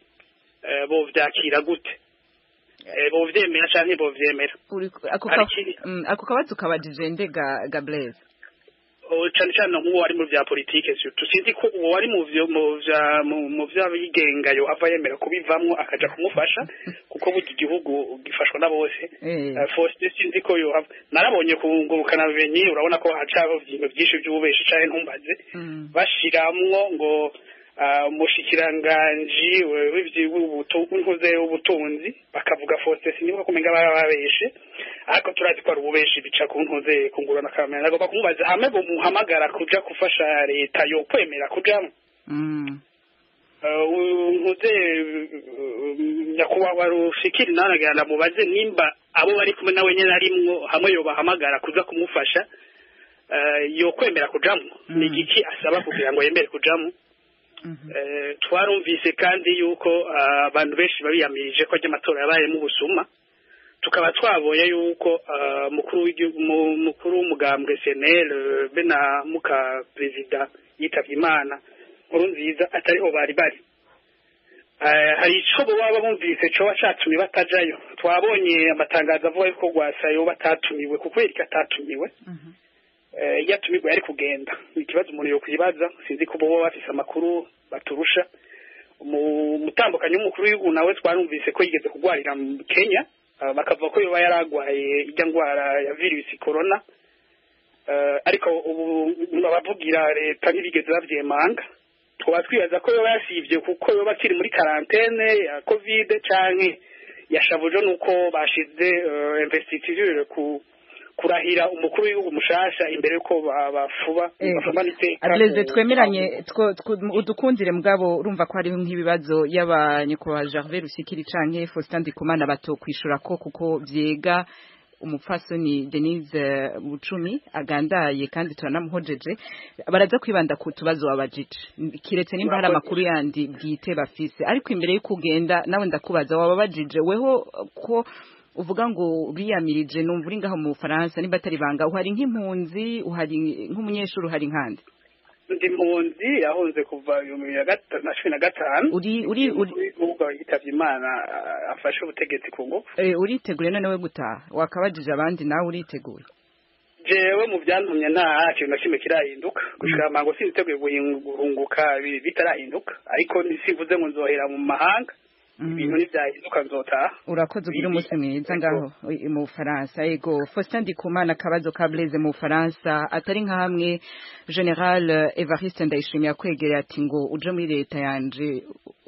bo vyakira gute, bo vyemera canke bo vyemera. Ako kabazo kabajije ndega Gabriel, cyane cyane nk'uwo ari mu vya politike, surtout sinzi ko uwo ari mu vya bigengayo ava yemera kubivamwo akaja kumufasha, kuko burya igihugu gifashwa na bose. Faustin sinzi ko yo narabonye kungurukana bumenyi, urabona ko haca ibintu byinshi by'ububeshi canke ntumbaze, bashiramwo ngo umushikiranganji w'ubutunzi, bakavuga Faustin sinibuka kumenga bababeshe, ariko turazi ko ari ububeshi bica ku ntuze kungurana kamera. Nagomba kumubaza hamwe bomuhamagara kuja gufasha leta yo kwemera kujamwo. Ntuze nyakubahwa Rufikiri nawe ndamubaze nimba abo bari kumwe nawe nyene arimwo hamwe yobahamagara kuza kumufasha yo kwemera kujamwo, ni igiki asaba kugira ngo yemere kujamwo. Twarumvise kandi yuko abantu benshi babiyamirije ko amatora yabayemo ubusuma, tukaba twaboye yuko mukuru w'umugambwe CNL be na muka perezida yitavye Imana Nkurunziza atariho bari bari. Hari ico baba bumvise coba catumye batajayo. Twabonye amatangazo avuga yuko Rwasayo batatumiwe, kuko yereka atatumiwe. Yatumirwa yari kugenda. Ikibazo umuntu yokwibaza, sinzi ko bo bafise amakuru baturusha. Umutambukanyi w'umukuru w'igihugu nawe twarumvise ko yigeze kugwarira mu Kenya, bakavuga ko yoba yaragwaye ijya ngwara ya virusi corona, ariko ubu abavugira leta ntibigeze bavyemanga. Twaba twibaza ko yoba yasivye kuko yoba akiri muri karantene ya covid, canke yashavuje nuko bashize investiture ku kurahira umukuru w'igihugu mushasha imbere yuko bafuba bafumana iteka. Blaise, twemeranye udukundire mugabo urumva ko hariho nk'ibibazo y'abanyakubahwa Gervais Rusikiri canke Faustin Ndikumana batokwishura ko kuko vyega umupfasoni Denise Bucumi agandaye kandi turanamuhojeje, baraza kwibanda ku tubazo wabajije kiretse nimba hari amakuru yandi bwite bafise. Ariko imbere y'ukugenda nawe ndakubaza, wababajije weho ko uvuga ngo biyamirije, numva uri ngaho mu Bufaransa, nimba atari banga uhari nk'impunzi, uhari nk'umunyeshuri, uhari nkande? Ndi impunzi yahunze kuva 2015. Uri ubwo yitavye Imana afashe ubutegetsi ku ngufu. Uriteguye nonewe gutaha? Wakabajije abandi nawe uriteguye? Jewe mu byantumye nta kintu na kimwe kirahinduka gushika mango siniteguye guhunguka bitarahinduka, ariko simvuze ngo nzohera mu mahanga, ibintu nivyahinduka nzotaha. Urakoze, ugira umunsi mwiza ngaho mu Bufaransa. Ego Faustin Ndikumana, akabazo ka Blaise mu Bufaransa atari nka hamwe General Evariste Ndayishimiye akwegereye ati ngo uje muri leta yanje,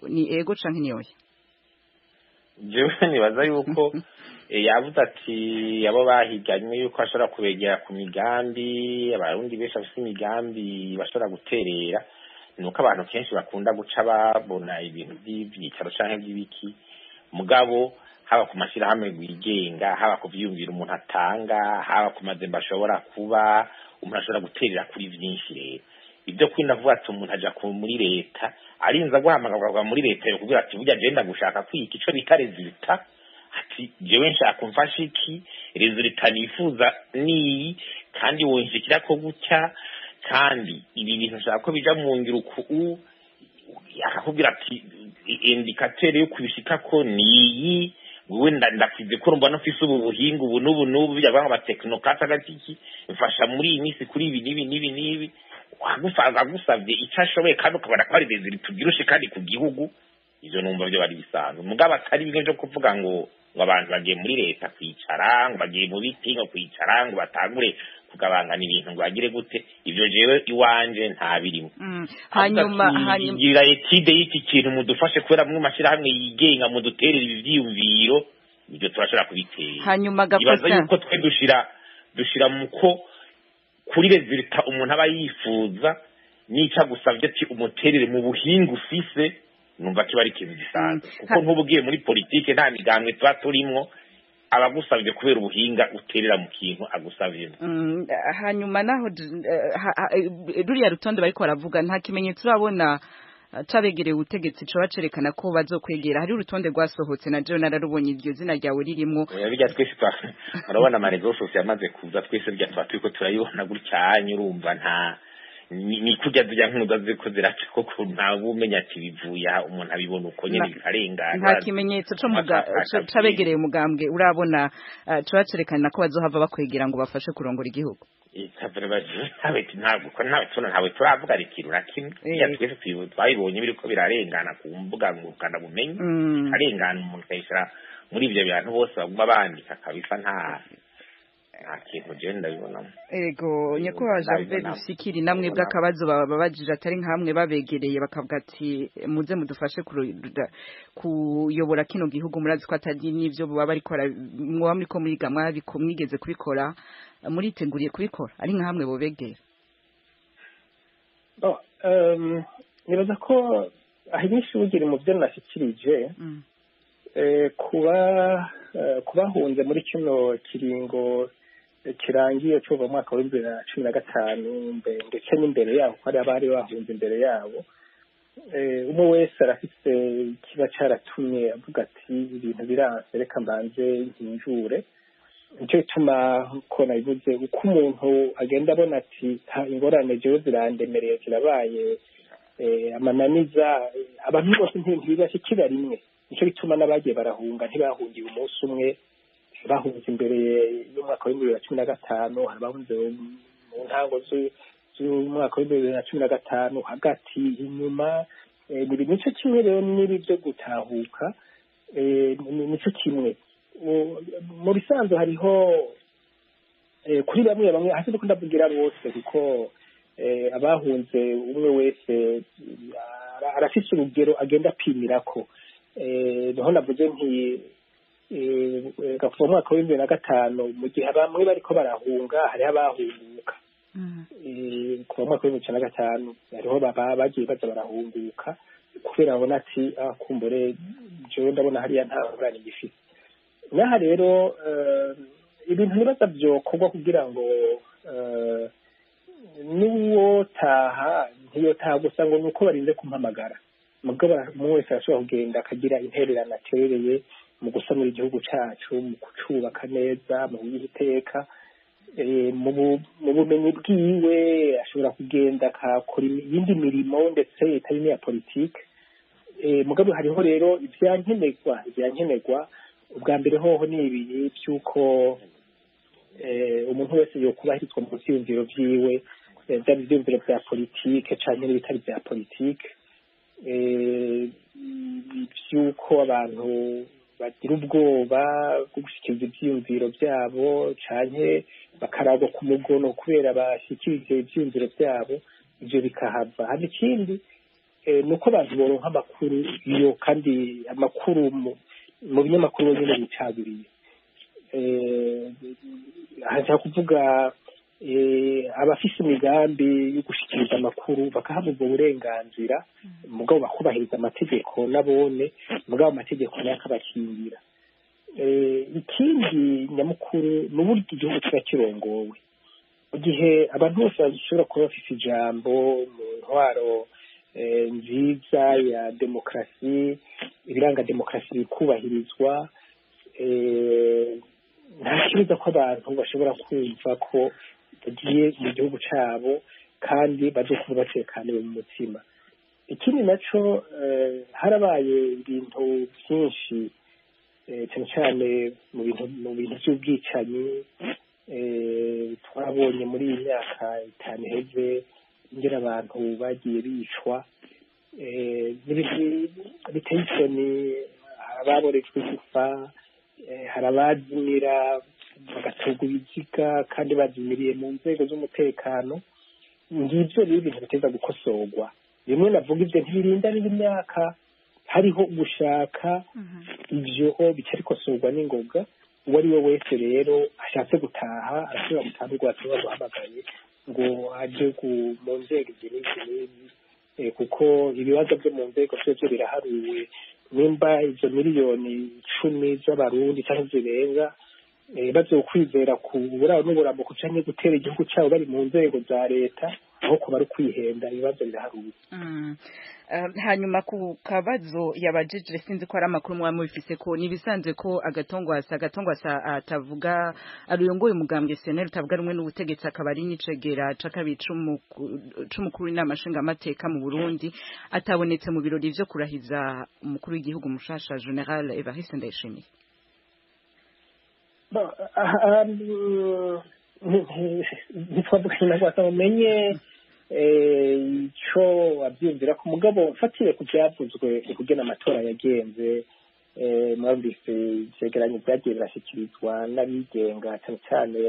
ni ego canke ni oya? Jewe nibaza yuko yavuze ati abo bahiganywe yuko ashobora kubegera ku migambi, abarundi benshi bafise imigambi bashobora guterera, nuko abantu kenshi bakunda guca babona ibintu by'ibyicaro canke by'ibiki, mugabo haba ku mashirahamwe wigenga, haba ku vyiyumviro umuntu atanga, haba ku mazemba ashobora kuba Umuntu ashobora guterera kuri vyinshi. Rero ibyo kwina vuga ati umuntu aja muri leta arinza guhamagarwa muri leta yo kugira ati burya je ndagushaka kwika ico bita résultat, ati jewe nshaka umfashe iki, résultat nifuza niyi, kandi wonshikira ko gutya, kandi ibi bintu nshaka ko bija mu ngiro uku, akakubwira ati indicateur yo kubishikako niyi, wewe ndakwize ko mbona mfise ubu buhinga ubu n'ubu n'ubu, bijya banga abatechnocrate agatiki mfasha muri iyi minsi kuri ibi n'ibi n'ibi n'ibi, agusavye ico ashoboye kandi ukabona ko ari résultat tubyirushe kandi ku gihugu. Ivyo numva byo bari bisanzwe, mugabo atari bimwe byo kuvuga ngo abantu bagiye muri leta kwicara, ngo bagiye mu biti ngo kwicara, ngo batangure kugabangana ibintu ngo bagire gute. Ivyo jewe iwanje nta birimo. Hanyuma gira étude y'iki kintu mudufashe kubera mwe mashirahamwe yigenga muduterera ibi vyiyumviro, ibyo turashobora kubitera. Hanyuma ibaza yuko twe dushira muko kuri résultat umuntu aba yifuza nica gusavye ati umuterere mu buhinga ufise, numva kiba ari ikintu gisanzwe, kuko ntubugiye muri politike nta migambwe tuba turimwo, abagusavye kubera ubuhinga uterera mu kintu agusavye. Hanyuma naho ruriya rutonde bariko baravuga nta kimenyetso urabona cabegereye ubutegetsi coba cerekana ko bazokwegera. Hari urutonde rwasohotse na jewe nararubonye iryo zina ryawe ririmwo. Bijya twese murabona amarezo sose yamaze kuza, twese bijya tuba turiko turayibona gutya, urumva nta ni kurya zijya nkuza ziko ziraca koko nta wumenya ati bivuye umuntu abibona uko nyene bikarengana. Nta kimenyetso co cabegereye umugambwe urabona coba cerekana ko bazohava bakwegera ngo bafashe kurongora igihugu. Ntabwo turavuga ikintu na kimwe, twese twabibonye biriko birarengana ku mbuga ngurukanabumenyi, bikarengana umuntu akayishira muri ivyo bintu bose baguma bandika kabisa, nta kintu je ndabibonamo. Ego nyakubahwa Gervais Rufikiri, namwe bw'akabazo bababajije atari nkamwe babegereye bakavuga ati muze mudufashe kuyobora kino gihugu, murazi ko atari n'ivyo baba bariko mwoba muriko muriga mwigeze kubikora, muriteguriye kubikora ari nkamwe bobegera? Nibaza ko ahinyinshi bugira mu byo nashikirije kubahunze muri kino kiringo kirangiye cyo mu mwaka wa 2015 ndetse n'imbere yaho ko ari abari bahunze imbere yabo, umwe wese arafise kiba caratumye avuga ati ibintu biranse reka mbanze nkinjure. Nicyo gituma ko nabivuze uko umuntu agenda abona ati ingorane jewe zirandemereye zirabaye amananiza, abantu bose ntibibashikira rimwe. Nicyo gituma n'abagiye barahunga ntibahungiye umunsi umwe, bahunze imbere y'umwaka wa 2015, hari abahunze mu ntango z'umwaka wa 2015, hagati, inyuma. Ni nico kimwe rero n'ibi byo gutahuka, nico kimwe mu bisanzwe. Hariho kuri bamwe bamwe hasi ndiko ndavugira bose, kuko abahunze umwe wese arafise urugero agenda apimirako. Niho navuze nti kuva mu mwaka wa 2005 mu gihe bamwe bariko barahunga hariho abahunguka. Kuva mu mwaka wa 2005 hariho bagiye baza barahunguka kubera babona ati kumbure jewe ndabona hariya nta ngorane ngifise. Naha rero ibintu nibaza vyokorwa kugira ngo n'uwotaha ntiyotaha gusa ngo nuko barinze kumpamagara, mugabo umwe wese arashobora kugenda akagira intererano aterereye mu gusanura igihugu cacu, mu kucubaka neza, mu kugiha iteka, mu bumenyi bwiwe ashobora kugenda akakora iyindi mirimo ndetse itari n'iya politike. Mugabo hariho rero ivyankenerwa ubwa mbere hoho ni ibi by'uko umuntu wese yokubahirizwa mu vyiyumviro vyiwe, vyaba ivyiyumviro vya politike canke n'ibitari vya politike, vy'uko abantu bagira ubwoba bwo gushikiriza ivyiyumviro vyabo canke bakaragwa ku mugono kubera bashikirije ivyiyumviro vyabo, ivyo bikahava. Hama ikindi nuko abantu boronka amakuru iyo, kandi amakuru mu binyamakuru nyene bicaguriye. Aha kuvuga abafise imigambi yo gushikiriza amakuru bakahabwa ubwo burenganzira, mugabo bakubahiriza amategeko nabone, mugabo amategeko nayo akabakingira. Ikindi nyamukuru ni uburyo igihugu kiba kirongowe. Mu gihe abantu bose bashobora kuba bafise ijambo mu ntwaro nziza ya demokarasi, ibiranga demokarasi bikubahirizwa, nta kibuza ko abantu bashobora kumva ko bagiye mu gihugu cabo kandi baje kuba batekaniwe mu mutima. Ikindi naco, harabaye ibintu byinshi, cyane cyane mu bintu by'ubwicanyi. Twabonye muri iyi myaka 5 iheze ingene abantu bagiye bicwa, n'ibintu biteye isoni. Hari ababorejwe igufa, hari abazimira bagatorwa ibiziga kandi bazimiriye mu nzego z'umutekano. Ngivyo rero ibintu biteza gukosorwa. Rimwe navuga ivyo ntibirinda n'imyaka, hariho gushaka ivyo bica bikosorwa n'ingoga. Uwo ari we wese rero ashatse gutaha arashobora gutaha, nubwo batoba guhamagaye ngo aje mu nzego izi n'izi n'izi, kuko ibibazo byo mu nzego vyovyo biraharuwe. Nimba izo miliyoni 10 z'abarundi canke zirenga bazokwizera ku buraro n'uburamuko canke gutera igihugu cabo bari mu nzego za leta, aho kuba ari kwihenda, ibibazo biraharuwe. Hanyuma ku kabazo yabajije, sinzi ko ari amakuru muba mubifise, ko nibisanzwe ko Agatongwasa atavuga aruyongoye umugambwe SNL utavuga rumwe n'ubutegetsi, akaba ari n'icegera ca kabiri c'umukuru w'inama nshingamateka mu Burundi, atabonetse mu birori vyo kurahiza umukuru w'igihugu mushasha General Evariste Ndayishimiye. Ntitwavuganye na Rwasa mumenye ico avyiyumvira ku mugabo. Mfatire ku vyavuzwe ukugena amatora yagenze, mwumvise ivyegeranyo vyagiye birashikirizwa n'abigenga, cane cane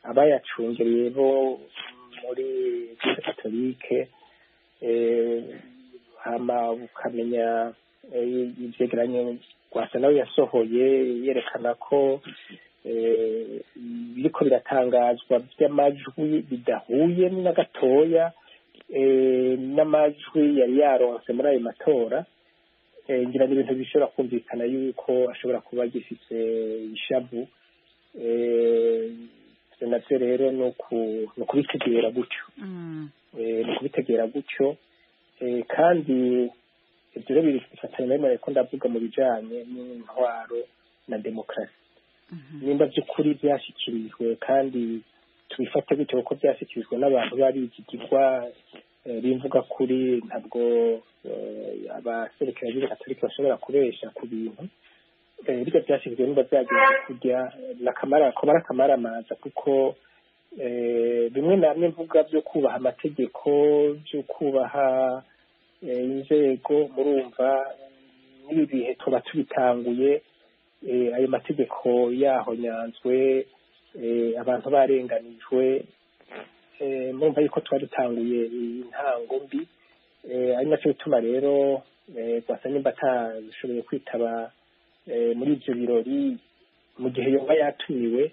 abayacungereye bo muri Eglise Katolike, hama ukamenya ivyegeranyo Rwasa nawe yasohoye yerekana ko biriko biratangazwa vy'amajwi bidahuye na gatoya n'amajwi yari yaronse muri ayo matora. Ngira ni ibintu bishobora kumvikana yuko ashobora kuba agifise ishavu. Navyo rero ni ukubitegera gutyo, ni ukubitegera gutyo. Kandi ivyo rero bifatanya na bimwe ko ndavuga mu bijanye n'intwaro na demokarasi. Nimba by'ukuri byashyikirijwe kandi tubifate gutyo kuko byashyikirijwe n'abantu babizigirwa bimvuga kuri, ntabwo abaserukira b'Gatolika bashobora kubesha ku bintu birya byashyikirijwe. Nimba byagenze kujya n'akamara kuko bimwe na bimwe mvuga byo kubaha amategeko, byo kubaha inzego, murumva n'ibi bihe tuba tubitanguye ayo mategeko yaho nyanzwe, abantu barenganijwe, murumva yuko tuba dutanguye intango mbi. Ari nacyo bituma rero Rwasa nimba atashoboye kwitaba muri ivyo birori mu gihe yoba yatumiwe,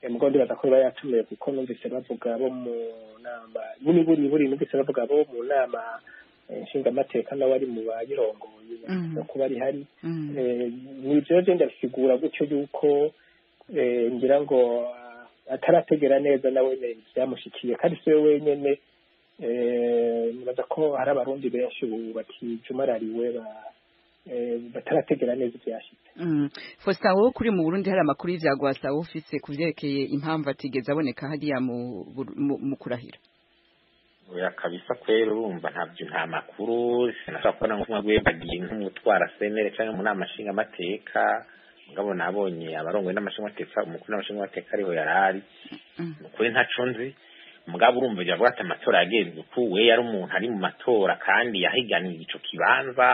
mugabo ndibaza ko yoba yatumiwe kuko numvise bavuga bo mu nama n'imiburiburi, numvise bavuga bo mu nama nshingamateka nawe ari mu bayirongoye no kuba ari hari. Nivyo rero ndabisigura gutyo yuko ngira ngo atarategera neza nawe vyamushikiye, kandi si we wenyene. Nibaza ko hari abarundi benshi ubu bakijumarariwe batarategera neza ivyashitse. Faustin, wowe kuri mu Burundi hari amakuru y'ivya Rwasa ufise kuvyerekeye impamvu atigeze aboneka hariya mu kurahira? Oya kabisa kwera, urumva ntabyo, nta makuru sinashobora kubona nk'umwe bagiye nk'umutwara senere canke mu nama nshingamateka. Mugabo nabonye abarongoye n'amashingamateka, umukuru n'amashingamateka ariho yarari, nukuri ntaco nzi. Mugabo urumva yavuga ati amatora yagenze uku, we yari umuntu ari mu matora kandi yahiganiye ico kibanza,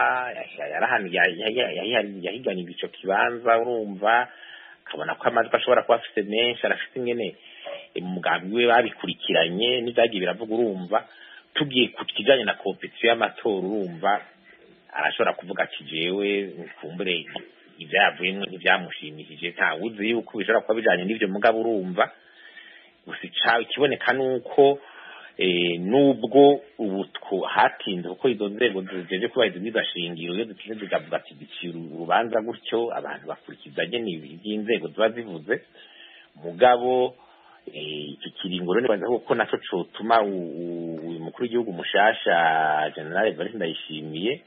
yahiganiye ico kibanza, urumva akabona ko amajwi ashobora kuba afise menshi, arafise ingene umugambi we babikurikiranye n'ivyagiye biravuga. Urumva tugiye ku kijanye na competition y'amatora, urumva arashobora kuvuga ati jewe kumbure ivyavuyemwo ntivyamushimishije, ntawuzi yuko bishobora kuba bijanye n'ivyo. Mugabo urumva gusa ikiboneka nuko nubwo ubu hatinze, kuko izo nzego zijeje kubahiriza ibwirizwa shingiro iyo zitinze zikavuga ati ducira urubanza gutyo, abantu bakurikiza nyene ivy'inzego ziba zivuze. Mugabo Iki kiringo rero nibaza ko naco cotuma uyu mukuru w'igihugu mushasha General Evariste Ndayishimiye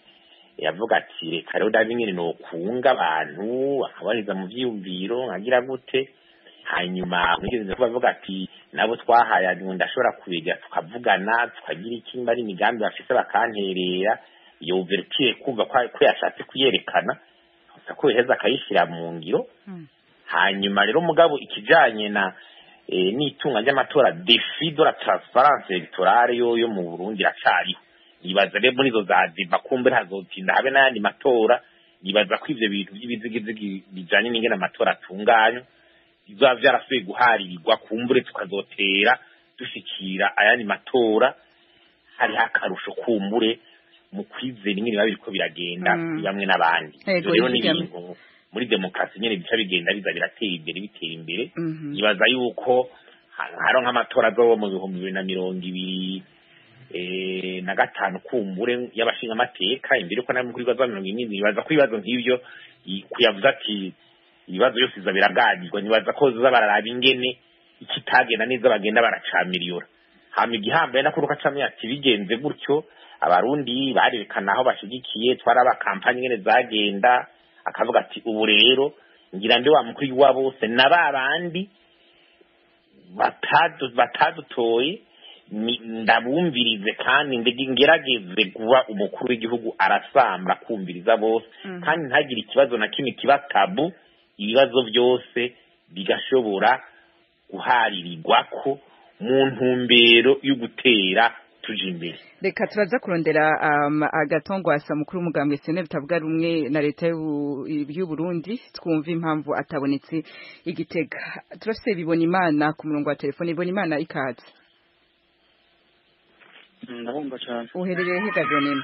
yavuga ati reka rero ndabe nyene nokunga abantu akabariza mu vyiyumviro nkagira gute. Hanyuma nigeze kubavuga ati nabo twahaye ndashobora kubega tukavugana tukagira ikimba ari imigambi bafise bakanterera. Iyo ouverture kumva ko yashatse kuyerekana ko iheza akayishyira mu ngiro. Hanyuma rero mugabo ikijanye na n'itunga ry'amatora, défi de la transparence électorale yo mu Burundi iracariho. Nibaza rero muri izo za diva kumbe ntazotinda habe n'ayandi matora. Nibaza ko ivyo bintu by'ibizigizigi bijanye n'ingene amatora atunganywa bizoba vyarasubiye guharirwa, kumbure tukazotera dushikira ayandi matora hariho akarusho kumbure mu kwizera ingene biba biriko biragenda kuri bamwe n'abandi. Ivyo rero ni ibintu muri demokarasi nyene bica bigenda biza biratera imbere bitera imbere. Nibaza yuko haro nk'amatora azoba mu 2025 kumbure y'abashinga amateka imbere ko namwe kuri baza 40. Nibaza ko ibibazo nk'ivyo kuyavuza ati ibibazo byose biza biraganirwa. Nibaza ko zoza bararaba ingene ikitagenda neza bagenda baracamiriyora. Hama igihambaye nakuruka camye ati bigenze gutyo abarundi barerekana aho bashigikiye, twaraba kampanye ingene zagenda, akavuga ati ubu rero ngira mbe wa mukuru wa bose na babandi batadutoye ndabumvirize kandi ngerageze kuba umukuru w'igihugu arasambra kumviriza bose, kandi ntagire ikibazo na kimwe kiba tabu, ibibazo byose bigashobora guharirirwako mu ntumbero yo gutera tuja imbere. Reka turaza kurondera agatongwasa mukuru w'umugambwe SNL bitavuga rumwe na leta y'u Burundi, twumva impamvu atabonetse igitega. Turafise Bibonimana ku murongo wa telefone. Bibonimana, ikaze. Ndabumva cyane. Uherereye he Gabonima?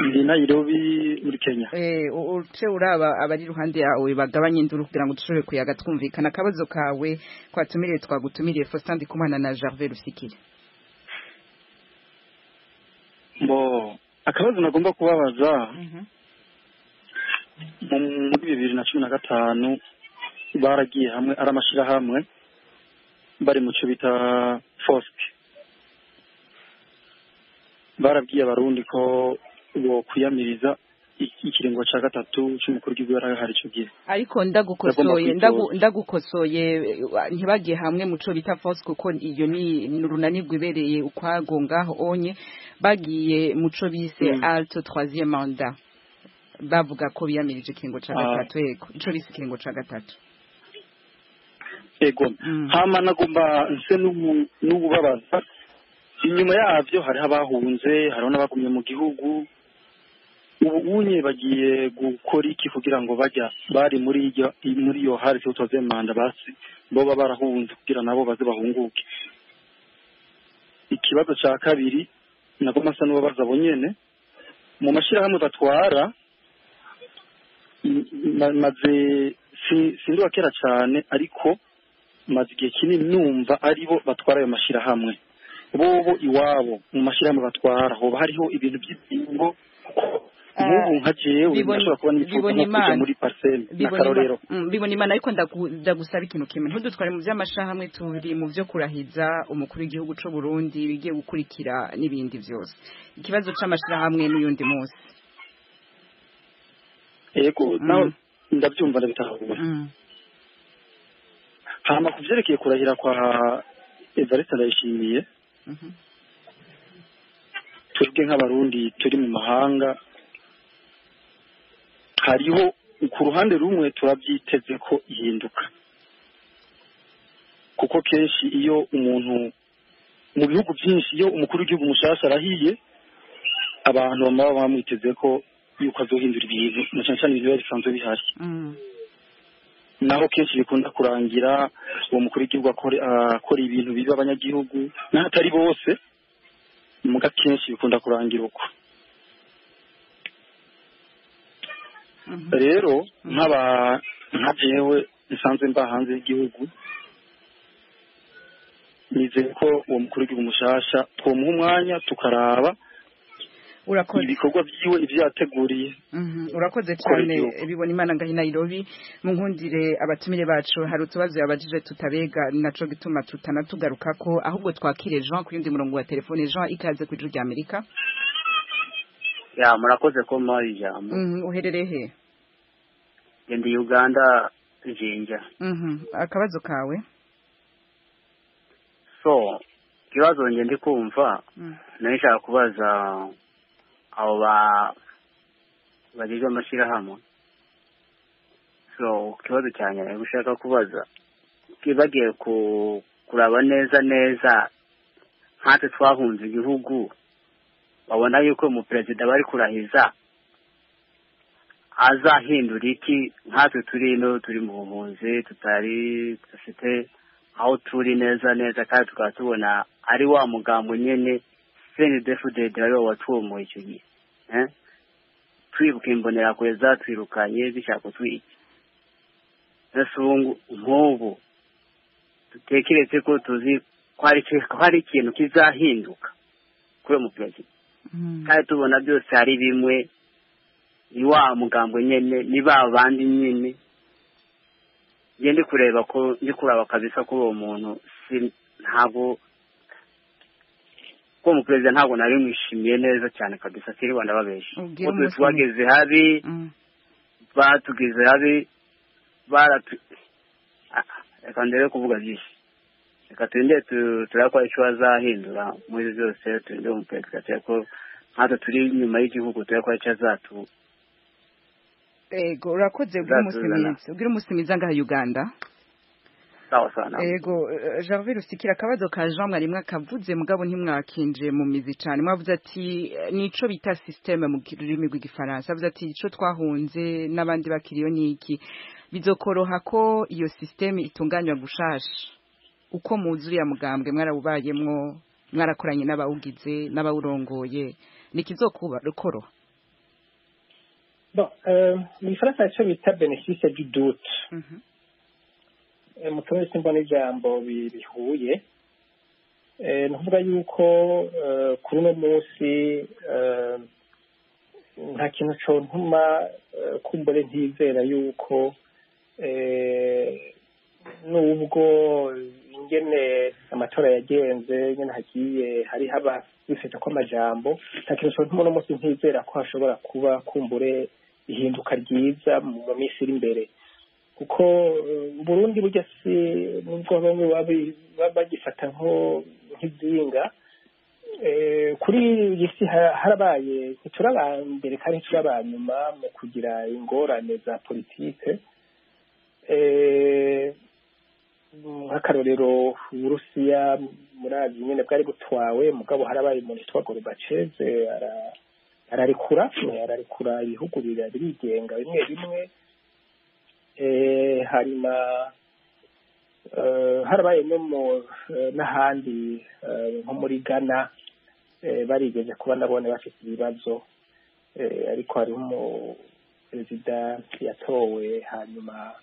Ndi Nairobi muri Kenya. Uce uraba abari iruhande yawe bagabanye induru kugira ngo dushobore kuyaga twumvikana. Akabazo kawe kwatumiriye twagutumiriye Faustin Ndikumana na Gervais Rusikiri. Bo akabazo nagomba kubabaza, muri 2015 baragiye hamwe ari amashirahamwe bari mu cyo bita FOSC, barabwiye abarundi ko bo kwiyamiriza ikiringo ca gatatu c'umukuru w'igihugu yarahari ico gihe. Ariko ndagukosoye, ndagukosoye, ntibagiye hamwe muco bita FOSC kuko iyo ni urunani rwibereye ukwago ngaho onye, bagiye muco bise alto troisième mandat, bavuga ko biyamirije ikiringo ca gatatu. Yego, ico bise ikiringo ca gatatu. Ego, hama nagomba nse n'ububabaza inyuma yavyo hariho abahunze, hariho n'abagumye mu gihugu. Ubu unye bagiye gukora iki kugira ngo bajya bari muri iyo hari cyo manda basi bo barahunze kugira nabo baze bahunguke. Ikibazo ca kabiri nagomba nsa n'ubabaza bonyene mu mashirahamwe batwara, maze sindi wa kera cyane ariko maze igihe kinini numva aribo batwara ayo mashirahamwe. Bobo iwabo mu mashirahamwe batwara hoba hariho ibintu by'ibingo nk'ubu nka jewe ndashobora kuba nifuza nko kuja muri parcelle na Karorero. Bibonimana, ariko ndagusaba ikintu kimwe, ntudutware mu by'amashirahamwe, turi mu byo kurahiza umukuru w'igihugu c'u Burundi bigiye gukurikira n'ibindi byose. Ikibazo c'amashirahamwe n'uyundi munsi. Yego, naho ndabyumva ndabitahura. Hama kuvyerekeye kurahira kwa Evariste Ndayishimiye, twebwe nk'abarundi turi mu mahanga hariho ku ruhande rumwe turabyiteze ko ihinduka, kuko kenshi iyo umuntu mu bihugu byinshi iyo umukuru w'igihugu mushasha arahiye abantu baba bamwiteze ko yuko azohindura ibintu, na cyane cyane ibintu biba bisanzwe bihari. Naho kenshi bikunda kurangira uwo mukuru w'igihugu akora ibintu biba abanyagihugu n'ahatari bose, muga kenshi bikunda kurangira uko. Rero nka jewe nsanzwe mba hanze y'igihugu, nizeye ko uwo mukuru w'igihugu mushasha twomuha umwanya tukaraba. Urakoze. Ibikorwa byiwe ivyo yateguriye. Urakoze cyane bibona Imana ngahi Nairobi. Munkundire abatumire bacu hari utubazo yabajije tutabega naco gituma tutanatugarukako, ahubwo twakire Jean ku yundi murongo wa telefone. Jean, ikaze ku Ijwi rya Amerika. Ya, murakoze ko mpaye ijambo. Uherereye he? Ndi Uganda, Jinja. Akabazo kawe? So ikibazo nge ndi kumva, nari nshaka kubaza abo bagizwe amashyirahamwe. So ikibazo cyanjye nari gushaka kubaza, bagiye kuraba neza neza nkatwe twahunze igihugu, babona yuko umuperezida bari kurahiza azahindura iki nkatwe turi ino, turi mu buhunzi, tutari dufite aho turi neza neza, kandi tukaba tubona ari wa mugambo nyene CNDD-FDD ari wo watwomoye icyo gihe, twibuka imbonerakure zatwirukanye zishaka kutwica. Ese ubu nk'ubu dutekereze ko tuzi ko hari ikintu kizahinduka kuri uwo muperezida, kandi tubona byose ari bimwe, ni wa mugambo nyene, ni ba bandi nyene. Nge ndi kureba ko ndi kuraba kabisa ko uwo muntu ntabwo ko umuperezida ntabwo nari mwishimiye neza cyane kabisa, siri Rwanda babesha ko twe twageze habi, batugeze habi, baratu. Reka ndere kuvuga byinshi, reka turinde turakora icyo azahindura muri byose, turinde umuperezida turebe ko nkatwe turi inyuma y'igihugu, turebe ko icyo azatu. Ego, urakoze. Ubwira umusi mwiza ngaha Uganda. Sawa sawa. Ego, Gervais Rusikira, akabazo ka Jean mwari mwakavuze mugabo ntimwakinje mu mizi cyane. Mwavuze ati nico bita système mu rurimi rw'igifaransa, avuze ati ico twahunze n'abandi bakiriyo niki bizokoroha ko iyo système itunganywa gushasha, uko muzi uriya mugambwe mwarawubayemwo, mwarakoranye n'abawugize n'abawurongoye, nikizokuba rukoroha? Bon, mu gifaransa icyo bita bénéfice du doute, mu kirundi simbona ijambo bihuye. Ni ukuvuga yuko kuri uno munsi nta kintu contuma kumbure ntizera yuko nubwo ingene amatora yagenze, ingene hagiye hari haba bifite ko amajambo, nta kintu contuma uno munsi ntizera ko hashobora kuba kumbure ihinduka ryiza mu minsi iri imbere, kuko Burundi burya si nubwo bamwe baba bagifata nko nk'izinga kuri iyi si, harabaye ntituraba mbere kandi ntituraba nyuma mu kugira ingorane za politike. Nk'akarorero, Uburusiya murazi nyene bwari butwawe, mugabo harabaye umuntu yitwa Gorbachev, ararekura ibihugu birigenga bimwe bimwe. Hanyuma harabaye no mu n'ahandi nko muri Ghana, barigeze kuba nabone bafite ibibazo, ariko hariho umuperezida yatowe, hanyuma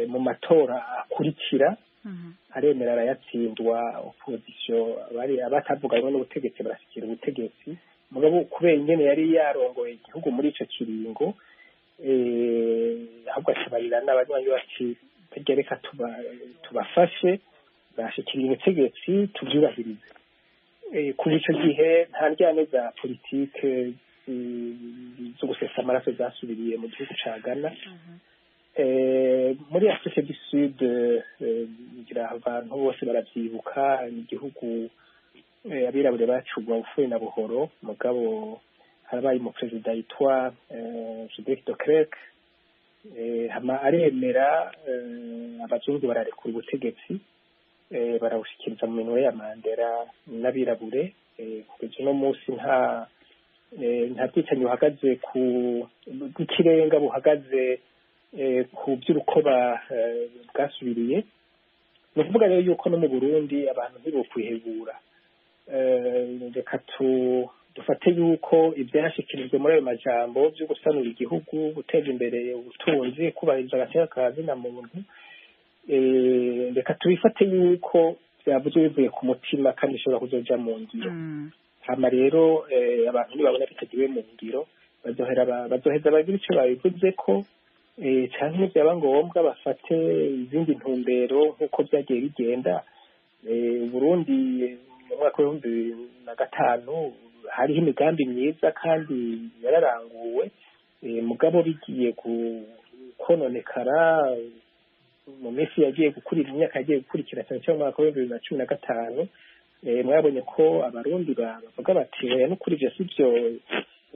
mu matora akurikira aremera arayatsindwa, opposition bari abatavuga rumwe n'ubutegetsi barashyikira ubutegetsi, mugabo kubera ingene yari yarongoye igihugu muri ico kiringo, ahubwo akabarira n'abanywanyi bati barya reka tubafashe bashikiriye ubutegetsi tubyubahirize. Kuva ico gihe nta ndyane za politike zo gusesa amaraso zasubiriye mu gihugu ca Ghana. Muri Afrique du Sud, ngira abantu bose baravyibuka, ni igihugu abirabure bacugwa bufuye na buhoro, mugabo harabaye umuperezida yitwa Frederik de Klerk, hama aremera, abazungu bararekura ubutegetsi, barawushikiriza mu minwe ya Mandela n'abirabure. Kugeza uno munsi nta bwicanyi buhagaze ku bw'ikirenga buhagaze ku by'urukoba bwasubiriye. Ni ukuvuga rero yuko no mu Burundi abantu ntibokwihebura. Reka dufate yuko ibyashikirijwe muri ayo majambo byo gusanura igihugu, guteza imbere ubutunzi, kubahiriza agateka ka zina muntu, reka tubifate yuko byavuzwe bivuye ku mutima kandi bishobora kuzoja mu ngiro. Hama rero abantu nibabona bitagiwe mu ngiro bazoheza bagira ico babivuze ko canke nivyaba ngombwa bafate izindi ntumbero nk'uko vyagiye bigenda. Burundi mu mwaka w'2005 hariho imigambi myiza kandi yararanguwe, mugabo bigiye kononekara mu minsi yagiye gukurira, imyaka yagiye gukurikira, cyane cyane mu mwaka w'2015. Mwabonye ko abarundi bavuga bati oya n'ukuri ivyo sivyo,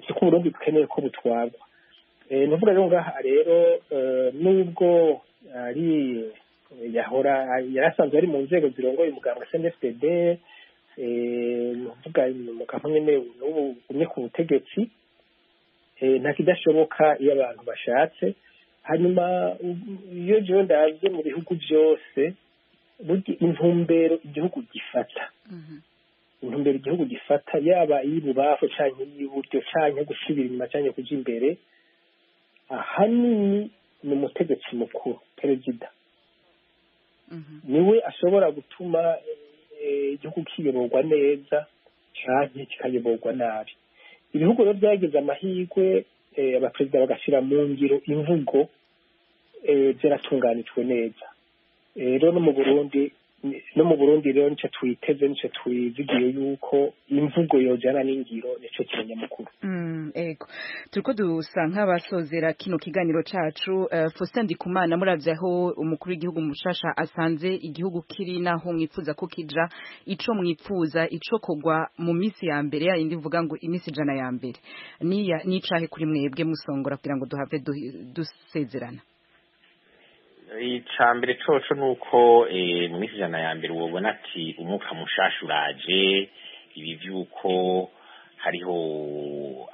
siko Uburundi bukeneye ko butwarwa. Nuvuga rero ngaha rero nubwo ari yahora yarasanzwe ari mu nzego zirongoye umugambwe CNDD-FDD, nuvuga umugambwe nyene n'ubu umwe ku butegetsi, nta kidashoboka iyo abantu bashatse. Hanyuma iyo jewe ndavye mu bihugu byose, burya intumbero igihugu gifata, intumbero igihugu gifata yaba iy'ibubafu canke iy'iburyo canke gusubira inyuma canke kuja imbere, ahanini ni umutegetsi mukuru perezida niwe ashobora gutuma igihugu kiyoborwa neza canke kikayoborwa nabi. Ibihugu rero byagize amahirwe abaperezida bagashira mu ngiro imvugo byaratunganijwe neza. Rero no mu Burundi rero nico twiteze, nico twizigiye yuko imvugo yojana n'ingiro, nico kinyamukuru. Ego turiko dusa nk'abasozera kino kiganiro cacu. Faustin Ndikumana, muravye aho umukuru w'igihugu mushasha asanze igihugu kiri naho mwipfuza ko kija, ico mwipfuza ico kogwa mu misi ya mbere ya indi mvuga ngo imisi 100 ya mbere niya nicahe kuri mwebwe musongora kugira ngo duhave dusezerana? Icambere coco nuko mu minsi 100 ya mbere wobona ati umwuka mushasha uraje, ibi vyuko hariho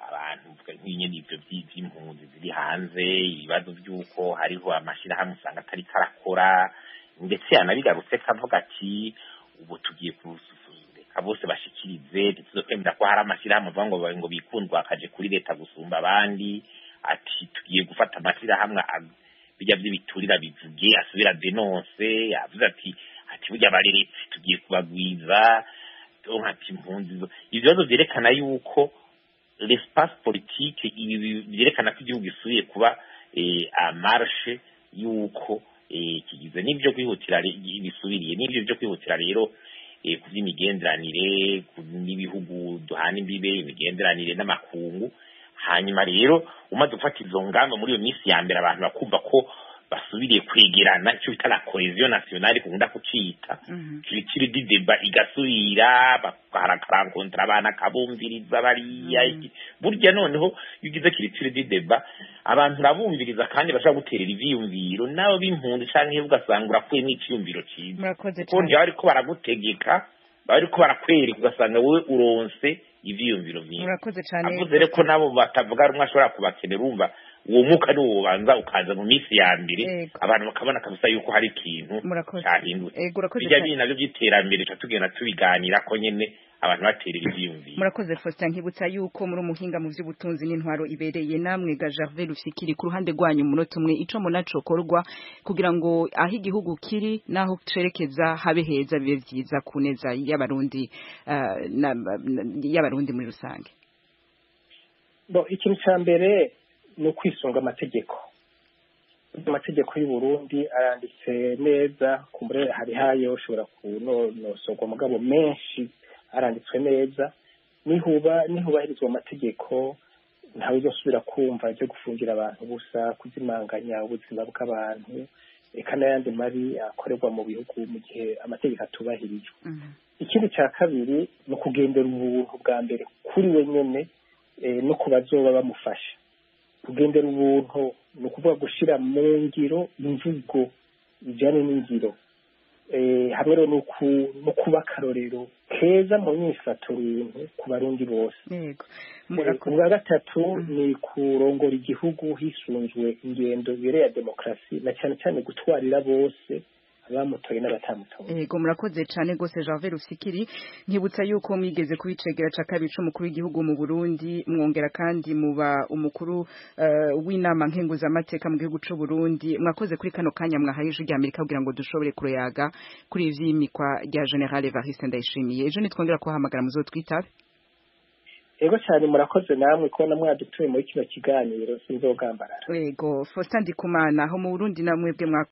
abantu nk'inyene ivyo vy'impunzi ziri hanze, ibibazo vy'uko hariho amashirahamwe usanga atari karakora, ndetse yanabigarutse kavuga ati ubu tugiye kureka bose bashikirize, ntituzokwemera ko hari amashirahamwe avuga ngo bikundwa akaje kuri leta gusumba abandi, ati tugiye gufata amashirahamwe bijya by'ibiturira bivuge asubira denonce, yavuze ati burya bareretse tugiye kubagwiza, donc ati impunzi. Ibibazo vyerekana yuko l'espace politique, ibi vyerekana ko igihugu gisubiye kuba en marche, yuko kigize n'ibyo kwihutira bisubiriye, n'ibyo byo kwihutira rero ku vy'imigenderanire n'ibihugu duhana imbibe, imigenderanire n'amakungu. Hanyuma rero umaze gufata izo ngamba muri iyo minsi ya mbere, abantu bakumva ko basubiriye kwegerana, icyo bita la cohesion nationale kunda kucita culture du débat igasubira, bakarankontra abana kabumviriza bariya. Burya noneho iyo ugize culture du débat abantu urabumviriza kandi bashobora guterera ivyiyumviro nabo b'impunzi canke ugasanga urakuyemwo iciyumviro ciza, kuko bariko baragutegeka, bariko barakwereka, ugasanga wowe uronse ivyiyumviro vyinshi. Murakoze cyane. Avuze rero ko nabo batavuga rumwe ashobora kubakenera, urumva uwo mwuka ni ubanza ukaza mu minsi ya mbere, abantu bakabona kabisa yuko hari ikintu cyahindutse. Bijya bindi navyo by'iterambere tuca tugenda tubiganira ko nyene abantu baterera ivyiyumviro. Murakoze Faustin. Nkibutsa yuko muri umuhinga mu vy'ubutunzi n'intwaro ibereye, namwe ga Gervais Rufyikiri, ku ruhande rwanyu umunota umwe, ico munacokorwa kugira ngo aho igihugu kiri naho cerekeza habe heza, bibe vyiza ku neza y'abarundi y'abarundi muri rusange. Bo ikintu ca mbere ni ukwisunga amategeko. Amategeko y'u Burundi aranditse neza, kumbure hari hayo ushobora kunonosorwa, mugabo menshi aranditswe neza. Nihubahirizwa amategeko, ntawe uzosubira kumva ibyo gufungira abantu busa, kuzimanganya ubuzima bw'abantu, eka n'ayandi mabi akorerwa mu bihugu mu gihe amategeko atubahirijwe. Ikindi cya kabiri ni ukugendera ubuntu bwa mbere kuri we nyene no ku bazoba bamufasha. Kugendera ubuntu ni ukuvuga gushira mu ngiro imvugo ijyanye n'ingiro, hamwe rero no kuba akarorero keza mu myifato runtu ku barundi bose. Ubwa gatatu ni kurongora igihugu hisunzwe ingendo ibereye ya demokarasi, na cyane cyane gutwarira bose abamutoye n'abatamutoye. Yego, murakoze cyane gose Gervais Rufyikiri. Nkibutsa yuko mwigeze kubicegera ca kabiri c'umukuru w'igihugu mu Burundi, mwongera kandi muba umukuru w'inama nkenguzamateka mu gihugu c'u Burundi. Mwakoze kuri kano kanya mwahaye Ijwi rya Amerika kugira ngo dushobore kuroyaga kuri ivyimikwa rya General Evariste Ndayishimiye. Ejo nitwongera kubahamagara muzotwitabe. Ego cyane, murakoze namwe kubona mwadutuye muri kino kiganiro, sinzogambarara. Ego, Faustin Ndikumana, aho mu Burundi namwebwe.